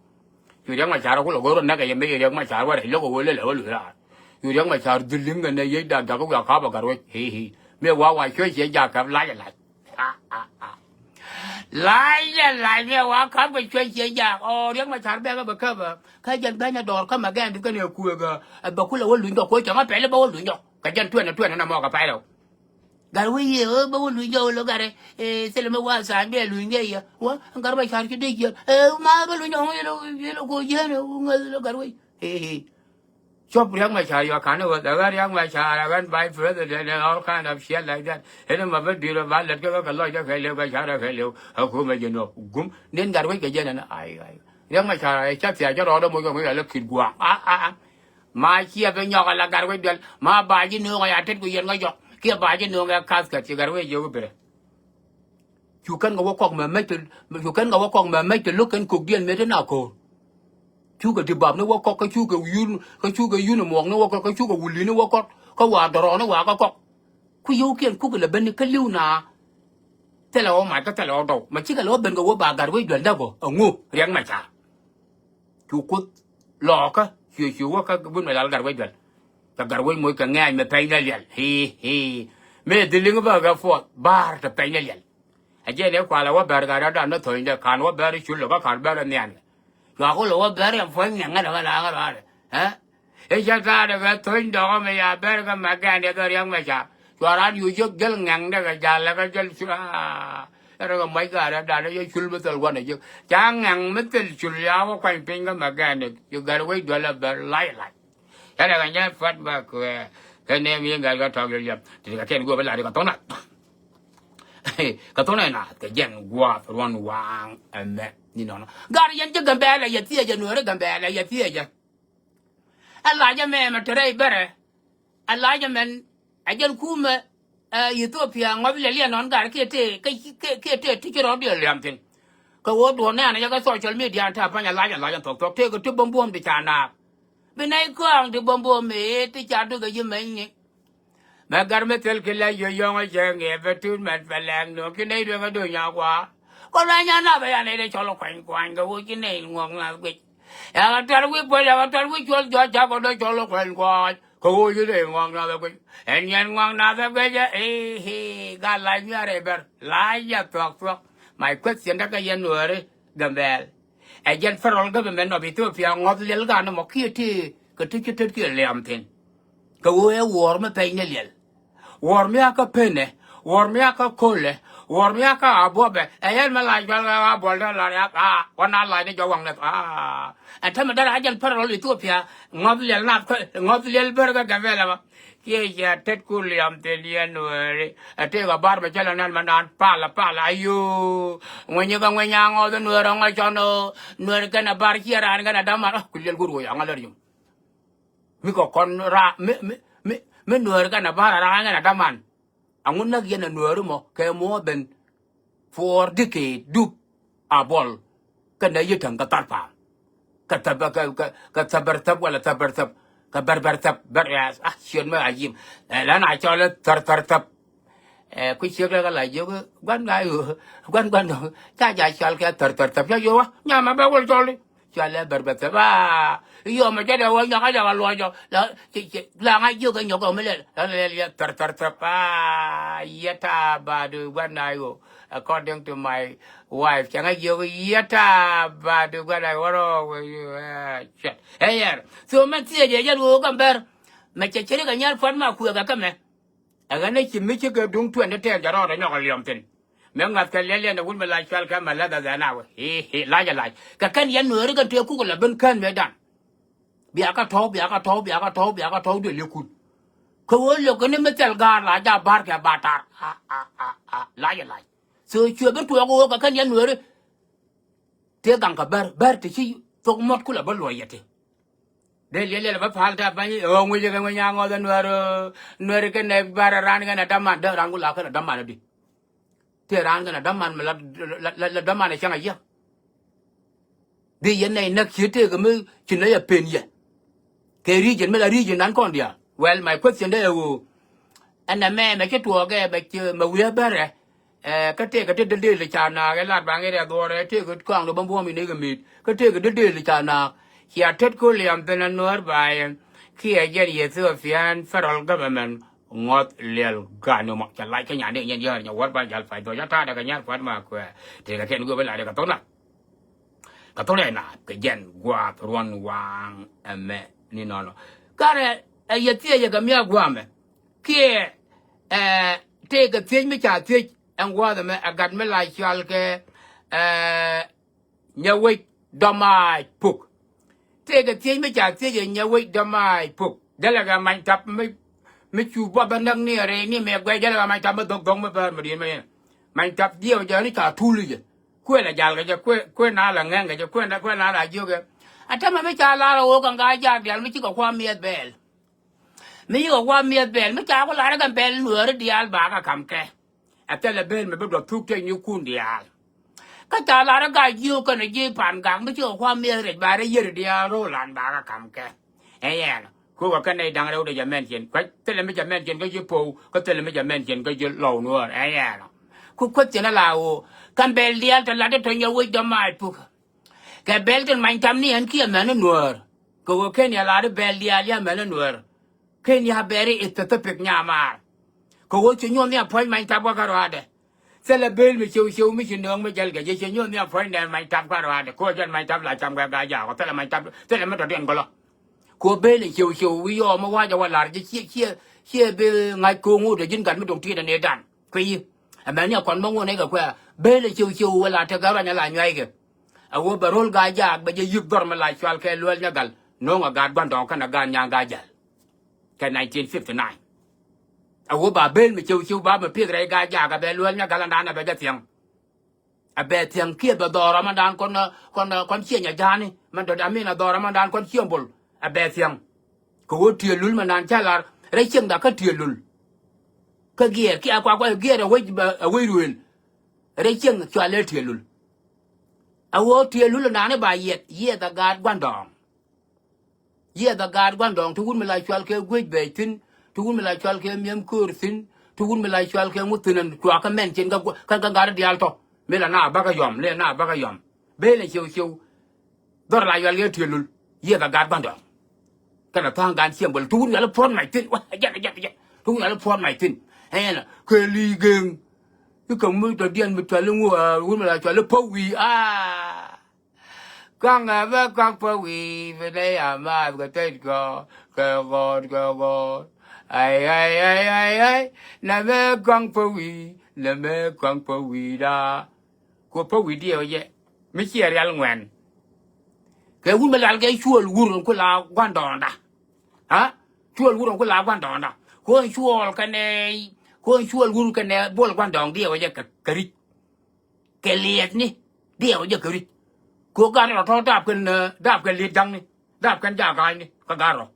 Ci Riɛk Macar ku lɛ go̱r ɛ näk ɛ yɛ mi Riɛk Macar wä rɛy lo̱k ɛ wä lɛ lɛ wä luth raar. Ci Riɛk Macar dhil liŋ kɛ nɛ yec dak dak kɛ wiak ka̱p ɛ gat wec. Hi hi. Mi wa wa cuɛ ciɛ jak kɛp lac ɛ lac. Lac ɛ lac mi wa ka̱p kɛ cuɛ ciɛ jak ɔ Riɛk Macar bɛk ɛ bɛ käp ɛ. Kä jɛn bɛ̈ny ɛ dɔɔr kä mɛ gɛn ti kɛn ɛ kuëëk ɛ bɛ kulɛ wä luny kɔ kuɔc cɛ ŋä pɛl bä wä luny kɔ kɛ jɛn tuɛnɛ tuɛnɛ nɛ mɔ kɛ pɛl rɛw. Gat wec yɛ ɣöö bä wä luny jɔk lo gat ɛ thilɛ mi wa tha̱a̱ny bɛ luny kɛ yɛ wä gat bä ca̱r ci dee jiɛn ɛ ma bä luny jɔk ɣöö yɛlɛ kɔ jiɛn ɛ ɣöö ŋäth lo gat wec. Cop Riɛk Macar yɔ ka̱n ɛ ɣöth ɛ ɣän Riɛk Macar ɛ ɣän vice president and all kind of shit like that. Ɛn ɛ ma bä dui̱r ɛ ba lät kä kä lɔc kä kɛɛliw kä ca̱r ɛ kɛɛliw ɛ kumɛ ji̱ nuɔk gum nin gat wec kɛ jiɛn ɛn ai ai. Riɛk Macar ɛ ca thia̱a̱c cä rɔɔdɛ moc kɛ ŋui̱ ɛ lä ki̱t gua̱a̱ŋ a a a. Ma ciɛ bi nyɔk ala gat wec duel ma ba ji̱ nööŋ aya tet ku yɛn ŋä jɔk kiɛ ba ji̱ nööŋ ɛ kath kɛ ci gat wec yek bi rɛ. Cu kɛn kɛ wä kɔk mɛ mec te cu kɛn kɛ wä kɔk mɛ mec te lo̱k kɛn kok diɛn mëë te na ko̱o̱r. Cukɛ ti bap ni wä kɔk kä cukɛ yun kä cukɛ yun muɔk ni wä kɔk kä cukɛ wuli ni wä kɔk kä wa dɔrɔk ni wa kä kɔk. Ku yio̱w kiɛn kuk lɛ ben ni kä li̱w na. Thilɛ wä mac kä thilɛ wä dɔw ma cikɛ lɛ wä ben kɛ wä ba gat wec duel däk ɔ ɛŋu Riɛk Macar. Cu kuoth lɔɔkä cuɛ cuɛ wä kä wun mɛ lal gat wec duel. Kɛ gat wec moc kɛ ŋɛ̈ny mɛ pɛny lɛ liɛl hii hii. Mëë dhiliŋ bä kɛ puɔth ba̱a̱r te pɛny lɛ liɛl. Ɛ jɛn ɛ kualɛ wä bɛr gat rɛwdan ni thöny dɛ ka̱n wä bɛr cul lɛ kä ka̱n bɛr ɛ nhian kɛ. Cuak wä lɛ wä bɛr yɛ puɔ̱ny ŋɛŋ ŋädɛ wä la̱a̱ŋ rɔɔdɛ. Ɛ cɛ ta̱a̱dɛ kɛ thöny dɔkä mɛ ya bɛr kɛ mɛ gɛn yɛ kɛ Riɛk Macar. Cua raan yo̱c jiäk jäl ŋɛŋdɛ kɛ ja̱lɛ kɛ jäl cul aa. Ɛ rɛ kɛ muac gat rɛwdan yɛ cul bi thil gua̱n ɛ jiäk ca ŋɛŋ mi thil cul ya wä kuany piny kä mɛ gɛn yɛ gat wec duel ɛ bɛ lac lac. Cä dɛ kɛ nyɛ pua̱t bä kuɛ kɛ nɛm yɛ gat kɛ tɔk yɛ liɛm ti kɛ kɛn guɔ bä la di kɛ thɔna. Kɛ thɔna na kɛ jɛn guɔ ruɔn waŋ ɛmɛ ni nɔnɔ gat yɛn jɛ Gambɛlɛ yɛ thiɛ jɛ nuɔri Gambɛlɛ yɛ thiɛ jɛ. Ɛ lacɛ mɛ mɛ tɛrɛ ibɛrɛ. Ɛ lacɛ mɛn ɛ jɛn kumɛ ɛ Ethiopia ŋɔth liɛl yɛ nɔn gat kiɛ tëë kiɛ tëë ti ci rɔɔd diɛ liam thin. Kɛ ɣöö duɔ̱ɔ̱r nɛɛnɛ jɛ kɛ social media ta̱a̱ pa̱ny ɛ lacɛ lacɛ thuɔ̱k thuɔ̱k tëëkɛ ti bäm buɔ̱m ti ca naath. Bi nɛy kɔaŋ ti bäm buɔ̱m mëë ti ca duth ɛ ji̱ mɛnyni. Mɛ gat mi thil ki la yio̱ yɔ̱ŋ ɛ cɛ ŋiɛ bɛ tut mɛt pɛ lɛŋ nööŋ ki nɛy dueŋ ɛ do̱ny a gua̱a̱. Kɔ luany a nath ɛ ya nɛy dee cɔl ɛ kuany kuany kɛ ɣöö ci nɛy ŋuɔ̱k nath guic. Yakɛ tuɛl wi̱i̱ puɔ̱l yakɛ tuɛl wi̱i̱ cuɔl jɔ̱ɔ̱c cakɔ dee cɔl ɛ kuany kuany kɛ ɣöö ci nɛy ŋuɔ̱k nath ɛ guic. Ɛn yɛn ŋuɔ̱k nath ɛ guic ɛ i̱ i̱ gat lac miaar ɛ bɛr lac yɛ thuɔ̱k thuɔ̱k. My question däkɛ yɛn nuääri Gambɛl. Ɛ jɛn federal government of Ethiopia ŋɔth liɛl gan mɔ kiɛ tëë kɛ ti ci tet kiɛ liam thin. Kɛ ɣöö ɛ wuɔɔr mi pɛcnɛ liɛl. Wuɔɔr mi a kä penɛ. Wuɔɔr mi a kä kolɛ. Wuɔɔr mi a kä abuɔbɛ ɛ yɛn mi lac jual ɣä abuɔl dee lar yak a wä na lac ni jɔwaŋ nɛth a. Ɛn tämɛ dɛr a jɛn federal Ethiopia ŋɔth liɛl nath ŋɔth liɛl bär kä Gambɛl ɛmɔ. Kiɛ cɛ tet ku liam thil yɛn nuääri. Ɛ tëëk a bar bɛ cä lɛ nɛn mɛ naan palä palä ayoo. Ŋuɛnyä kɛ ŋuɛny a ŋɔth nuäär ɛ ŋɔc cɔn ɔ. Nuäär kɛn a bar ciɛ raan kɛn a daman ɔ ku liɛl ku ruɔy a ŋa lär yum. Mi kɛ kɔn ra mi mi mi mi nuäär kɛn a bar a raan kɛn a daman. Aŋu näk yɛn a nuääri mɔ kɛ muɔ ben. For decade dup a buɔl. Kɛ nɛ yi täŋ kɛ thar pa̱a̱m kɛ thäp kɛ kɛ kɛ thäp bɛr thäp wala thäp bɛr thäp. Kɛ bɛr bɛr thäp bɛr a ciöt mi a yim. Ɛ lɛn a cɔl thär thär thäp. Ɛ kui̱ ciek lɛ kɛ la jiök gua̱n ŋa̱c ɣöö gua̱n gua̱n dɔ̱ŋ ca ja̱ cɔal kɛ thär thär thäp ca yo̱o̱ wä nyamɛ bɛ wä cɔl i̱. Cɔal ɛ bɛr bɛr thäp a i̱ yɔmɛ jɛ dee wä nyɔk a jɛ wä luɔc jɔ la ci ci la ŋa̱c jiök kɛ nyɔk kɛ mi lɛl la lɛl yɛ thär thär thäp a yɛ ta̱a̱ ba dee gua̱n ŋa̱c ɣöö. According to my wife cɛ ŋa̱c jiök yɛ ta̱a̱ ba dee gua̱n ŋa̱c wä rɔɔk wä yɛ cɛ ɛ yɛr. So mɛn thiecɛ jɛ ɣöö kɛ bɛr mɛ cɛ cɛ ri kɛ nyɛr puɔ̱t ma kuëëk ɛ kä mɛ. Ɛ ɣän ɛ ci mi cikɛ duŋ tuɛn ti tɛɛr jɛ rɔɔdɛ nyɔk ɛ liɔm thi̱n. Mi ŋa̱th kɛ liɛl liɛn ɛ wut mi lac cual kɛ mɛ läth ɛ dhɛn a wee i̱ i̱ lac ɛ lac kɛ kɛn yɛn nueeri kɛn tëë kuk ɛ la ben kään mëëdan. Bia kä tɔ̱w bia kä tɔ̱w bia kä tɔ̱w bia kä tɔ̱w duël yɛ kun. Kä ɣöö liɔk kɛ ni mi thil ga̱a̱r la ja̱ ba̱r kɛ ba̱r tar. A, a, a, a, lac ɛ lac. So cuɛ bi tuɔɔk ɣöö kɛ kɛn yɛn Nuääri. Tëë gaŋ kɛ bär, bär ti ci thok muɔ̱t kulɛ bä luɔc yɛ ti. Dee liɛl liɛl bä pal tɛ bany ɣöö ŋuic kɛ ŋuic nyaŋ ŋɔth ɛ Nuäär, Nuäär kɛn ɛ bär ɛ raan kɛn ɛ däman, dee raan ku la kɛn ɛ däman ɛ di. Tëë raan kɛn ɛ däman mi la, la, la, la däman ɛ cäŋ ɛ yiëk. Bi yɛn nɛy näk cië tëëkɛ mi ci nɛy ɛ pen yɛ. Kɛ region mi la region nan kɔn diaal. Well, my question dee ɛ ɣöö ɛn ɛmɛ mɛ ci tuɔɔkɛ bɛ ci mɛ wi̱i̱ bärɛ. Ɛ kä tëëkɛ ti dee dee li ca naak ɛ lat baŋ ɛ rɛ dhuɔrɛ tëëkɛ kɔaŋ dee bä buɔ̱m in ikɛ mi̱i̱t kä tëëkɛ dee dee li ca naak. Cia tet ku liam thin ɛ Nuäär ba yɛn kiɛ jɛn Ethiopia federal government. Ŋɔth liɛl gan ni mɔ ca lac kä nyan dee nyɛn yɛr nyɛ wäär ba jal pay dhuɔc a ta̱a̱dɛ kɛ nyar pua̱t ma kuɛ tëëkɛ kɛn guɛ bä lat dee kɛ thok na. Kɛ thok rɛy naath kɛ jɛn gua̱a̱th ruɔ̱n waaŋ ɛmɛ ni nɔnɔ. Karɛ ɛ yɛ thiecɛ kɛ miak gua̱a̱mɛ kiɛ ɛ tëëkɛ thiec mi ca thiec ɛn gua̱a̱th ɛmɛ ɛ gat mi la cɔal kɛ ɛ nyɛ wec dɔmaac puk. Tëëkɛ thiec mi ca thiec ɛ nyɛ wec dɔmaac puk jälɛ kɛ many tap mi mi cu buɔth bä näk ni rɛy ni mɛ guɛc jälɛ kɛ many tap mi dhok dhok mi bäär mi di̱i̱t mi yɛn. Many tap diɛw jɛ ni ca tuul jɛ. Kuël a jal kɛ jɛ, kuël, kuël na la ŋɛŋ kɛ jɛ, kuël na, kuël na la jiök kɛ. A tämɛ mi ca lar a ɣöö kɛ ŋa̱c jak dial mi cikɛ kua̱ miɛth bɛɛl. Mi cikɛ kua̱ miɛth bɛɛl mi ca ku lar kɛ bɛl Nuääri diaal ba kɛ ka̱m kɛ. A thilɛ bel mi bi duɔth thuk tëë nyikun diaal. Kä ca lar kɛ ga̱a̱c jiök kɛnɛ ji̱ pan gak mi cikɛ kua̱ miɛth rɛc ba rɛc yier diaal ro̱o̱lan ba kɛ ka̱m kɛ. Ɛ yɛn. Kukɛ kɛn nɛy da̱ŋ rɛw dee jɛ mɛn cin. Kua̱c thilɛ mi jɛ mɛn cin kä ji̱ po̱w, kä thilɛ mi jɛ mɛn cin kä ji̱ lɔw nuɔ̱ɔ̱r. Ɛ yɛn ɔ. Ku kueth cin ala ɣöö kɛn bɛl diaal te lat i̱ tɔ̱ nyɛ wec dɔ̱mac puk. Kɛ bɛl tin many tam ni ɛn kiɛ mɛn i̱ nuäär. Kɛ ɣöö ken yɛ lat i̱ bɛl diaal yɛ mɛn i̱ nuäär. Ken yɛ bɛri i̱ thäthäpik nyamaar. Kɛ ɣöö ci nyuɔ̱n nhiam puɔ̱ny many tap wä kä ruaadɛ. Thilɛ bel mi ciew ciew mi ci nööŋ mi jäl kɛ jɛ ci nyuɔ̱n nhiam puɔ̱ny nɛn many tap kä ruaadɛ. Kɛ ɣöö jɛn many tap la cam kɛ Gaajaak ɔ thilɛ many tap thilɛ mi tɔ̱diɛn gɔlɔ. Kɛ ɣöö bel in ciew ciew wi̱i̱ yɔɔ mi wa̱cä wä la̱r ji̱ ciɛ ciɛ ciɛ bi ŋa̱c ko̱o̱ŋ wut ɛ ji̱n gat mi do̱ŋ ti̱i̱t ɛ nɛy dan. Kui̱ yi. Ɛmɛn ni a kɔn bä ŋuɔ̱n ɛ kɛ kuɛ bel in ciew ciew wä la tekɛ ruany ala nyuaykɛ. A ɣöö bɛ ro̱l Gaajaak bɛ jɛ yi̱k dhɔr mi la cual kɛ luel nyɛ gal no̱o̱ŋ a gaat gua̱ndɔɔŋ kɛn a gaat nyaŋ Gaajal. Kɛ nineteen fifty nine. A ɣöö ba bel mi ciew ciew ba mi pieth rɛy Gaajaak a bɛ luel nyɛ gal andan a bɛ jɛ thiäŋ. A bɛ thiäŋ kiɛ bɛ dhɔr ɔmɔndan kɔn kɔn kɔn ciɛ nyɛ ja̱a̱ni mɛn dɔ̱t amin a dhɔr ɔmɔndan kɔn ciɛ bol. A bɛ thiäŋ. Kɛ ɣöö tiëë lul mɛndan cä lar rɛy cieŋda kä tiëë lul. Kä giɛɛr kiɛ a kuak kuak giɛɛr a wec a wec ruëël. Rɛy cieŋ cual ëë tiëë lul. A ɣöö tiëë lul nani ba yiɛth yiɛth a gaat gua̱ndɔɔŋ. Yiɛth a gaat gua̱ndɔɔŋ ti wut mi la cual kɛ guec bɛɛc thi̱n ti wut mi la cual kɛ mi̱em köör thi̱n ti wut mi la cual kɛ ŋu thi̱n ɛn cuakä mɛn cin kä kä kä gat diaal tɔ. Mi la na bäkä yɔm lɛ na bäkä yɔm. Bee lɛ ciw ciw. Dhɔr la yual kɛ tiëë lul yiɛth a gaat gua̱ndɔɔŋ. Kɛnɛ tha̱a̱ŋ gan ciɛm bäl ti wut mi la puɔ̱t mac thi̱n wa jɛn jɛn jɛn ti wut mi la puɔ̱t mac thi̱n. Ɛn kɛ li̱i̱ geŋ. Ikä mi tɔ diɛn mi cual iŋu wut mi la cual i̱ päw wi̱i̱ aa. Kaŋɛ bä kaŋ pä wi̱i̱ bi nɛ ya maath kɛ tɛt kɔ kɛ gɔɔt kɛ gɔɔt. Ay ay ay ay ay. Nɛ mɛ kaŋ pä wi̱i̱ nɛ mɛ kaŋ pä wi̱i̱ da. Ku pä wi̱i̱ diɛw jɛ mi ciɛ rial ŋuɛn. Kɛ wun mi lal kɛ cuɔl wur ku la gua̱ndɔɔŋda. Ha? Cuɔl wur ku la gua̱ndɔɔŋda. Ku cuɔl kɛ nɛ ku cuɔl wur kɛ nɛ buɔl gua̱ndɔɔŋ diɛw jɛ kɛ ric. Kɛ liɛɛthni diɛw jɛ kɛ ric. Kɛ ɣöö gat rɔ tɔ̱ dap kɛn dap kɛn li̱et ja̱ŋni dap kɛn ja̱ ga̱a̱cni kä gat rɔ.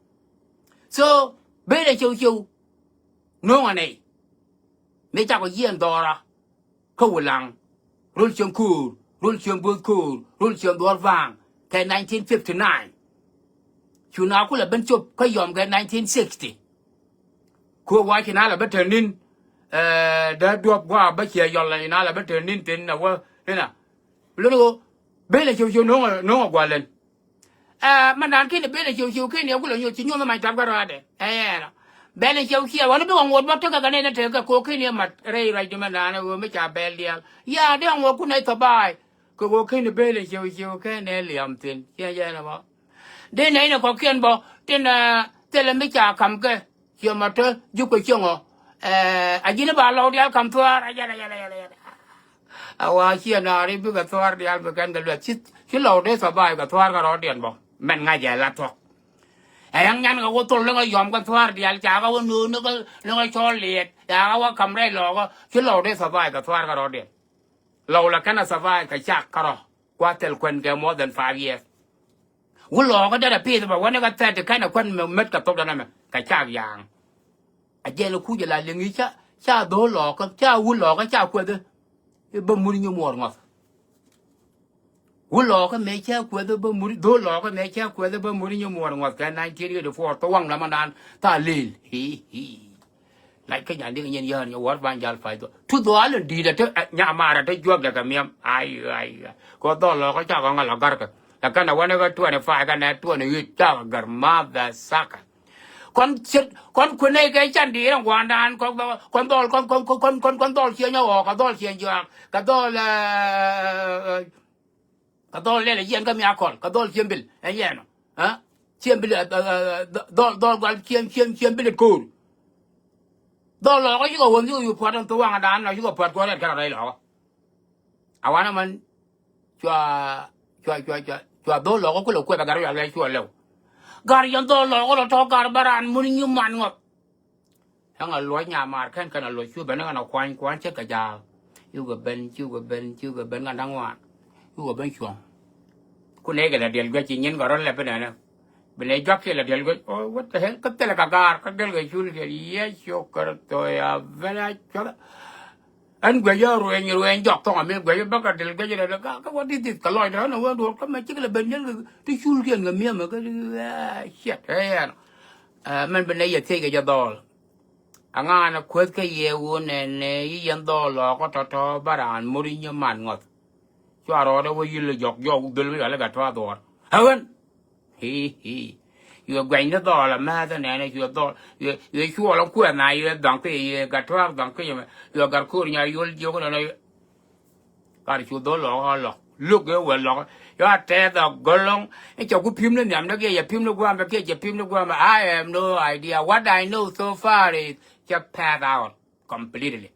So ben ɛ ciew ciew. No̱o̱ŋ anɛy mëë cakɔ yiɛn dhɔra. Kä Wulaŋ rol cieŋ ko̱o̱r rol cieŋ bo̱o̱th ko̱o̱r rol cieŋ dhuɔ̱ɔ̱r baaŋ kɛ nineteen fifty nine. Cu na kulɛ ben cop kä yɔm kɛ nineteen sixty. Ku wa ci na la bä te nin. Dee duɔp gua bä ciɛ yɔl in a la bä te nin thin a wä. Ina luni ko ben a ciw ciw noŋ a gualen. Ɛ ma nan kin ben a ciw ciw kin ya gula nyuth ci nyuth ma tap ka rade. Ɛ yɛn ben a ciw ciw wani bi wa ŋuɔt bä te ka ka ne na te ka ko kin ya mat rɛy rɛy di ma nan a wä mi ca bɛl dial ya de ŋuɔt ku ne thabai. Kɛ ɣöö keni ben lɛ ciw ciw kɛn ɛ liam thin ciɛ jɛn ɛ bä. Dee nɛy ni kɔ̱kiɛn bä tin thilɛ mi ca ka̱m kɛ ciɛ ma te ji̱ kɛ cieŋ ɔ. A ji̱n i̱ ba lɔw diaal ka̱m thuaar a jɛn a jɛn a jɛn a jɛn. A wa ciɛ naar i̱ bikɛ thuaar diaal bi kɛn kɛ luɛth ci ci lɔw dee thabaay kɛ thuaar kɛ rɔɔdiɛn bä mɛn ŋa̱c ɛ la thuɔ̱k. Ɛ yaŋ nyan kɛ wä thol ni kɛ yɔm kɛ thua̱a̱r diaal, ca kɛ wä nööni kɛ ni kɛ cɔl liɛt, ca kɛ wä ka̱m rɛy lɔɔkä. Ci lɔw dee survive kɛ thua̱a̱r kärɔ̱diɛn. Lɔw la kɛn a survive kɛ cak kärɔ̱. Kua thil kuɛn kɛ more than five years. Wä lɔɔkä derɛ pith bɛ wä ni kɛ thirty kɛn a kuɛn mɛ met kɛ thok dɛn ɛmɛ kɛ cak yaŋ. A jɛn a kuc a la liŋ i̱ ca, ca dho̱o̱l lɔɔkä, ca wul lɔɔkä, ca kueth i̱ bä mut i̱ nyi muɔɔr ŋɔth. Wul lɔɔkä mëë ca kueth i̱ bä mut, dho̱o̱l lɔɔkä mëë ca kueth i̱ bä mut i̱ nyi muɔɔr ŋɔth kɛ nineteen eighty-four, thok waŋ la mandan tha lil. Hi, hi. Lac kä nyan di̱k nyin yään nyɛ wäär ban jal pay dhɔ. Tu dhɔal in di̱i̱t a te, eh, nyamaar a te juɔk dɛ kɛ miɛm. Ai, ai, ai. Kɛ dhɔl lɔɔkä ca kɛ ŋa̱l a garkɛ. Ɛ kɛn a wänɛ kɛ twenty-five kɛn a twenty-eight ca kɛ gär mother sucker. Kɔn cit, kɔn kuenɛ kɛ can di̱i̱t in gua̱a̱ndan, kɔn dhɔl, kɔn dhɔl, kɔn, kɔn, kɔn, kɔn, kɔn, kɔn dhɔl ciɛ nyɔk ɔ, kɛ dhɔl ciɛ jiak, kɛ dhɔl, eh, eh, eh, kɛ dhɔl lɛl a yiɛn kä mi a kɔl, kɛ dhɔl ciɛ bil, ɛ yɛn ɔ, eh? Ciɛ bil, eh, eh, eh, dhɔl, dhɔl gual ciɛ, ciɛ, ciɛ bil it ko̱o̱r. Dhɔl lɔɔkä yikɛ wä mi yuk pua̱t in thok waŋdan, yikɛ pua̱t kuɔrɛt kɛn a rɛy lɔɔkä. A wanɛ män cua, cua, cua, cua, cua dhɔl lɔɔkä kulɛ kuɛth a gar wial wial cua lɛw. Gar yɛn dhɔl lɔɔkä lɔ tɔ̱ gar bä raan mun nyi man ŋɔth. Ɛŋa luɔc nyamaar kɛn kɛn a luɔc cu ben ŋän a kuany kuany cä kɛ ja̱a̱k. Cukɛ ben, cukɛ ben, cukɛ ben ŋän da̱ŋ wan. Cukɛ ben cuɔ̱ŋ. Ku nɛy kɛ la diɛl guic ci nyin kɛ rɔ̱ lɛp inɛnɛ. Bi nɛy juak kiɛ la diɛl guic. Oh, what the hell? Kä thilɛ kɛ gaar kä diɛl kɛ cul kɛ Yecu Kritho ya ben a cuɔth. Ɛn guic yɛ rueny rueny jɔk thɔŋ ami guic bä kɛ diɛl guic inɛnɛ. Kä, kä what is this? Kɛ lɔcdä ɛn a wen duɔl kä mɛ cik la ben diɛl kɛ ti cul kiɛn kɛ miɛmɛ kä, ah, shit. Ɛ yɛn. Ɛ, mɛn bi nɛy yɛ thiec kɛ jɛ dhɔl. Aŋa̱n a kueth kä yɛ wun nɛnɛ yi yɛn dhɔl lɔɔkä tɔ̱tɔ̱ bä raan mur i̱ nyi man ŋɔth. Cua rɔɔdɛ wä yil jɔk jɔk dhöl mi yɔal i̱ gat tɔ̱ a dhuɔr. Ɛ ɣän. Hi, hi. Yuɛ guɛny ni dhɔl a määth nɛnɛ, yuɛ dhɔl, yuɛ, yuɛ cuɔl a kuɛth na yuɛ dhɔŋ kä yɛ, yuɛ gat tɔ̱ a dhɔŋ kä yɛ mɛ. Yuɛ gat ko̱r nya yol jiök nɛnɛ. Kar cu dhol lɔk a lɔk. Look ɛ wä lɔk. Yɔ a tɛth a gɔlɔŋ. I̱ cɛ ku pi̱m ni nhiam ni kiɛ, yɛ pi̱m ni gua̱a̱mɛ kiɛ, cɛ pi̱m ni gua̱a̱mɛ. I have no idea. What I know so far is cɛ pass out completely.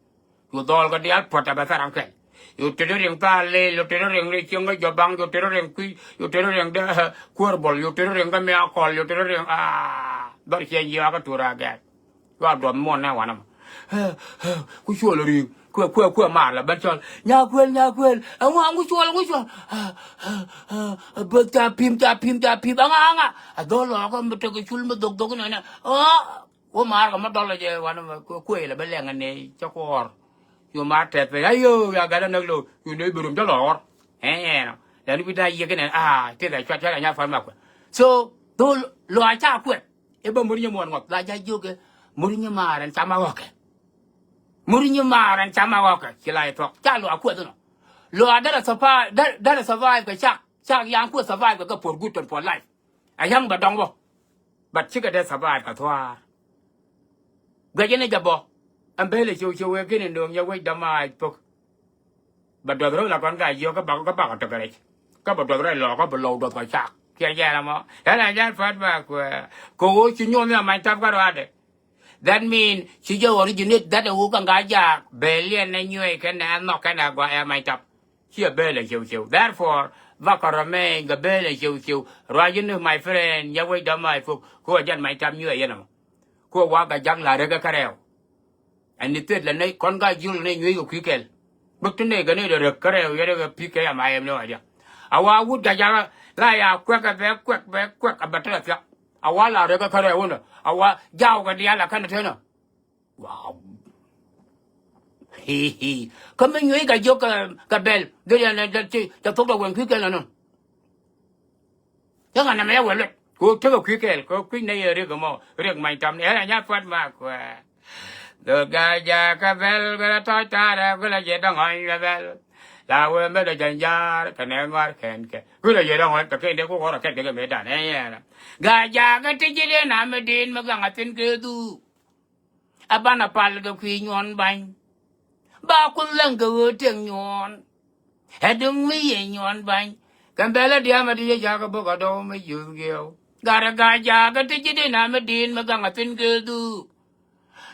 Cu dhɔl kɛ diaal puɔ̱t a bɛ thar aŋkɛl. Cu tëë riŋ thaal leel, cu tëë riŋ ri cieŋ kä jɔbaŋ, cu tëë riŋ kui̱, cu tëë riŋ dee, eh, kuäär bɔl, cu tëë riŋ kä miak kɔl, cu tëë riŋ, ah, dhɔr ciɛ jiɔak kä tuur a gɛɛt. Cua duɔth muɔn nɛ wanɛ mɔ. Ku cuɔl ri̱i̱ŋ. Kuɛ, kuɛ, kuɛ maar la ben cɔl. Nyakuël, Nyakuël. Ɛŋu, ɛŋu cuɔl, ɛŋu cuɔl. Beth ca pi̱m, ca pi̱m, ca pi̱m. Aŋa, aŋa. A dhol lɔɔkä mi tek cul mi dhok dhok nɛnɛ. Ɣä. Wä maar kɛ mi dɔl jɛ wanɛ mɔ. Kuɛ, kuɛ la ben lɛŋ nɛ ca kuɔɔr. Cu maar tɛth piny. Ayo, ya gat anäk lo̱o̱. Cu nööc bi rum cä lɔɔr. Ɛnɔ. Lɛn wi̱cdä yiëk inɛ. Ah, tëë dhɛ cuat cuat a nya far ma kuɛ. So, dhol lɔa ca kuɛ. I̱ bä mur nyi muɔn ŋɔth la ja̱ jiökɛ mur nyi maarɛn cam a ɣɔ̱kɛ. Mur nyi maarɛn cam a ɣɔ̱kɛ ci la i̱ thuɔ̱k ca luaak kueth inɔ. Luaak derɛ survive, derɛ, derɛ survive kɛ cak, cak yaŋ kueth survive kɛ kɛ for good and for life. A yaŋ bɛ dɔŋ bä. But cikɛ dee survive kɛ thuaar. Guɛc in i̱ jɛ bä. Ɛn bee lɛ cio̱w cio̱w wee ki̱n in do̱o̱ŋ nyɛ wec dämac pök. Bɛ duɔth rɔ la kɔn ka jiök kä bak, kä bak kä tek rɛc. Kä bɛ duɔth rɔ lɔɔk kä bɛ lɔw duɔth kɔ cak. Kiɛ jɛɛn ɛmɔ. Ɛn a jɛɛn puɔ̱t bak kuɛ. Kɛ ɣöö ci nyuɔ̱th ni a mac tap kä ruaadɛ. That mean ci jɛ originate that ɛ ɣöö kä ŋa̱ jaak bɛ liɛn nɛ nyuɛɛc kɛn nɛ nhɔk kɛn ɛ gɔaa ɛ mac tap. Ci a bel ɛ ceu ceu. Therefore, bak kɛ rɔ mɛny kɛ bel ɛ ceu ceu. Ruac in my friend, nyɛ wec dɔ̱m mac pok. Kɛ ɣöö jɛn mac tap nyuɛɛc yɛn ɛmɔ. Kɛ ɣöö wa gat jak la rek kä rɛw. Ɛn ni thiet lɛ nɛy kɔn ka jiöl nɛy nyuec kɛ kui̱ kɛl. Bäk ti nɛy kɛ nɛy dee rek kärɛw yɛn rɛ kɛ pi̱i̱ kɛ ya ma ɛm ni wa diak. A wa wut gajakä la ya kuɛk ɛ bɛ kuɛk bɛ kuɛk a bɛ tɔt a thiak. A wa la rek kärɛw wundä a wa jaw kɛ diaal a kɛn tënä. Wow. Hi hi. Kä mi nyuec kɛ jiök kɛ bɛl dhil yɛn dee ti cɛ thok dee wɛn kui̱ kɛl nɔ nɔ. Cä ŋa nɛmɛ yɛ wä luɛt kɛ ɣöö tekɛ kui̱ kɛɛl kɛ ɣöö kui̱ nɛy ɛ riɛk ɛmɔ riɛk many tɔmni ɛn ɛ nya pua̱t ma kuɛ. Dhol gajakä bɛl gölä tɔ̱c ta̱rɛ gölä jɛ dɔ̱ŋ ɔ̱ny bɛ bɛl. La wee mɛt ɛ jɛn ja̱a̱r kɛnɛ ŋɔ̱a̱r kɛn kɛ gölä jɛ dɔ̱ŋ ɔ̱ny kɛ kɛn dee kuk ɣɔr ɛ kɛt kɛ kɛ mëë dan ɛ yɛn. Gajakä ti ji̱ liɛn a mi di̱i̱n mi gaŋ a thi̱n kɛ dhuk. A banɛ pal kɛ kui̱ nyuɔ̱n ba̱ny. Ba Kuoth läŋ kɛ ɣöö tëk nyuɔ̱ɔ̱n. Ɛ duŋ mi yɛ nyuɔ̱ɔ̱n ba̱ny. Kɛn bɛl ɛ diaamɛ ti yɛ jakä bok ɛ dɔw mi yuth giɛw. Gat ɛ ga̱a̱c jakä ti ji̱ di̱n a mi di̱i̱n mi gaŋ a thi̱n kɛ dhuk.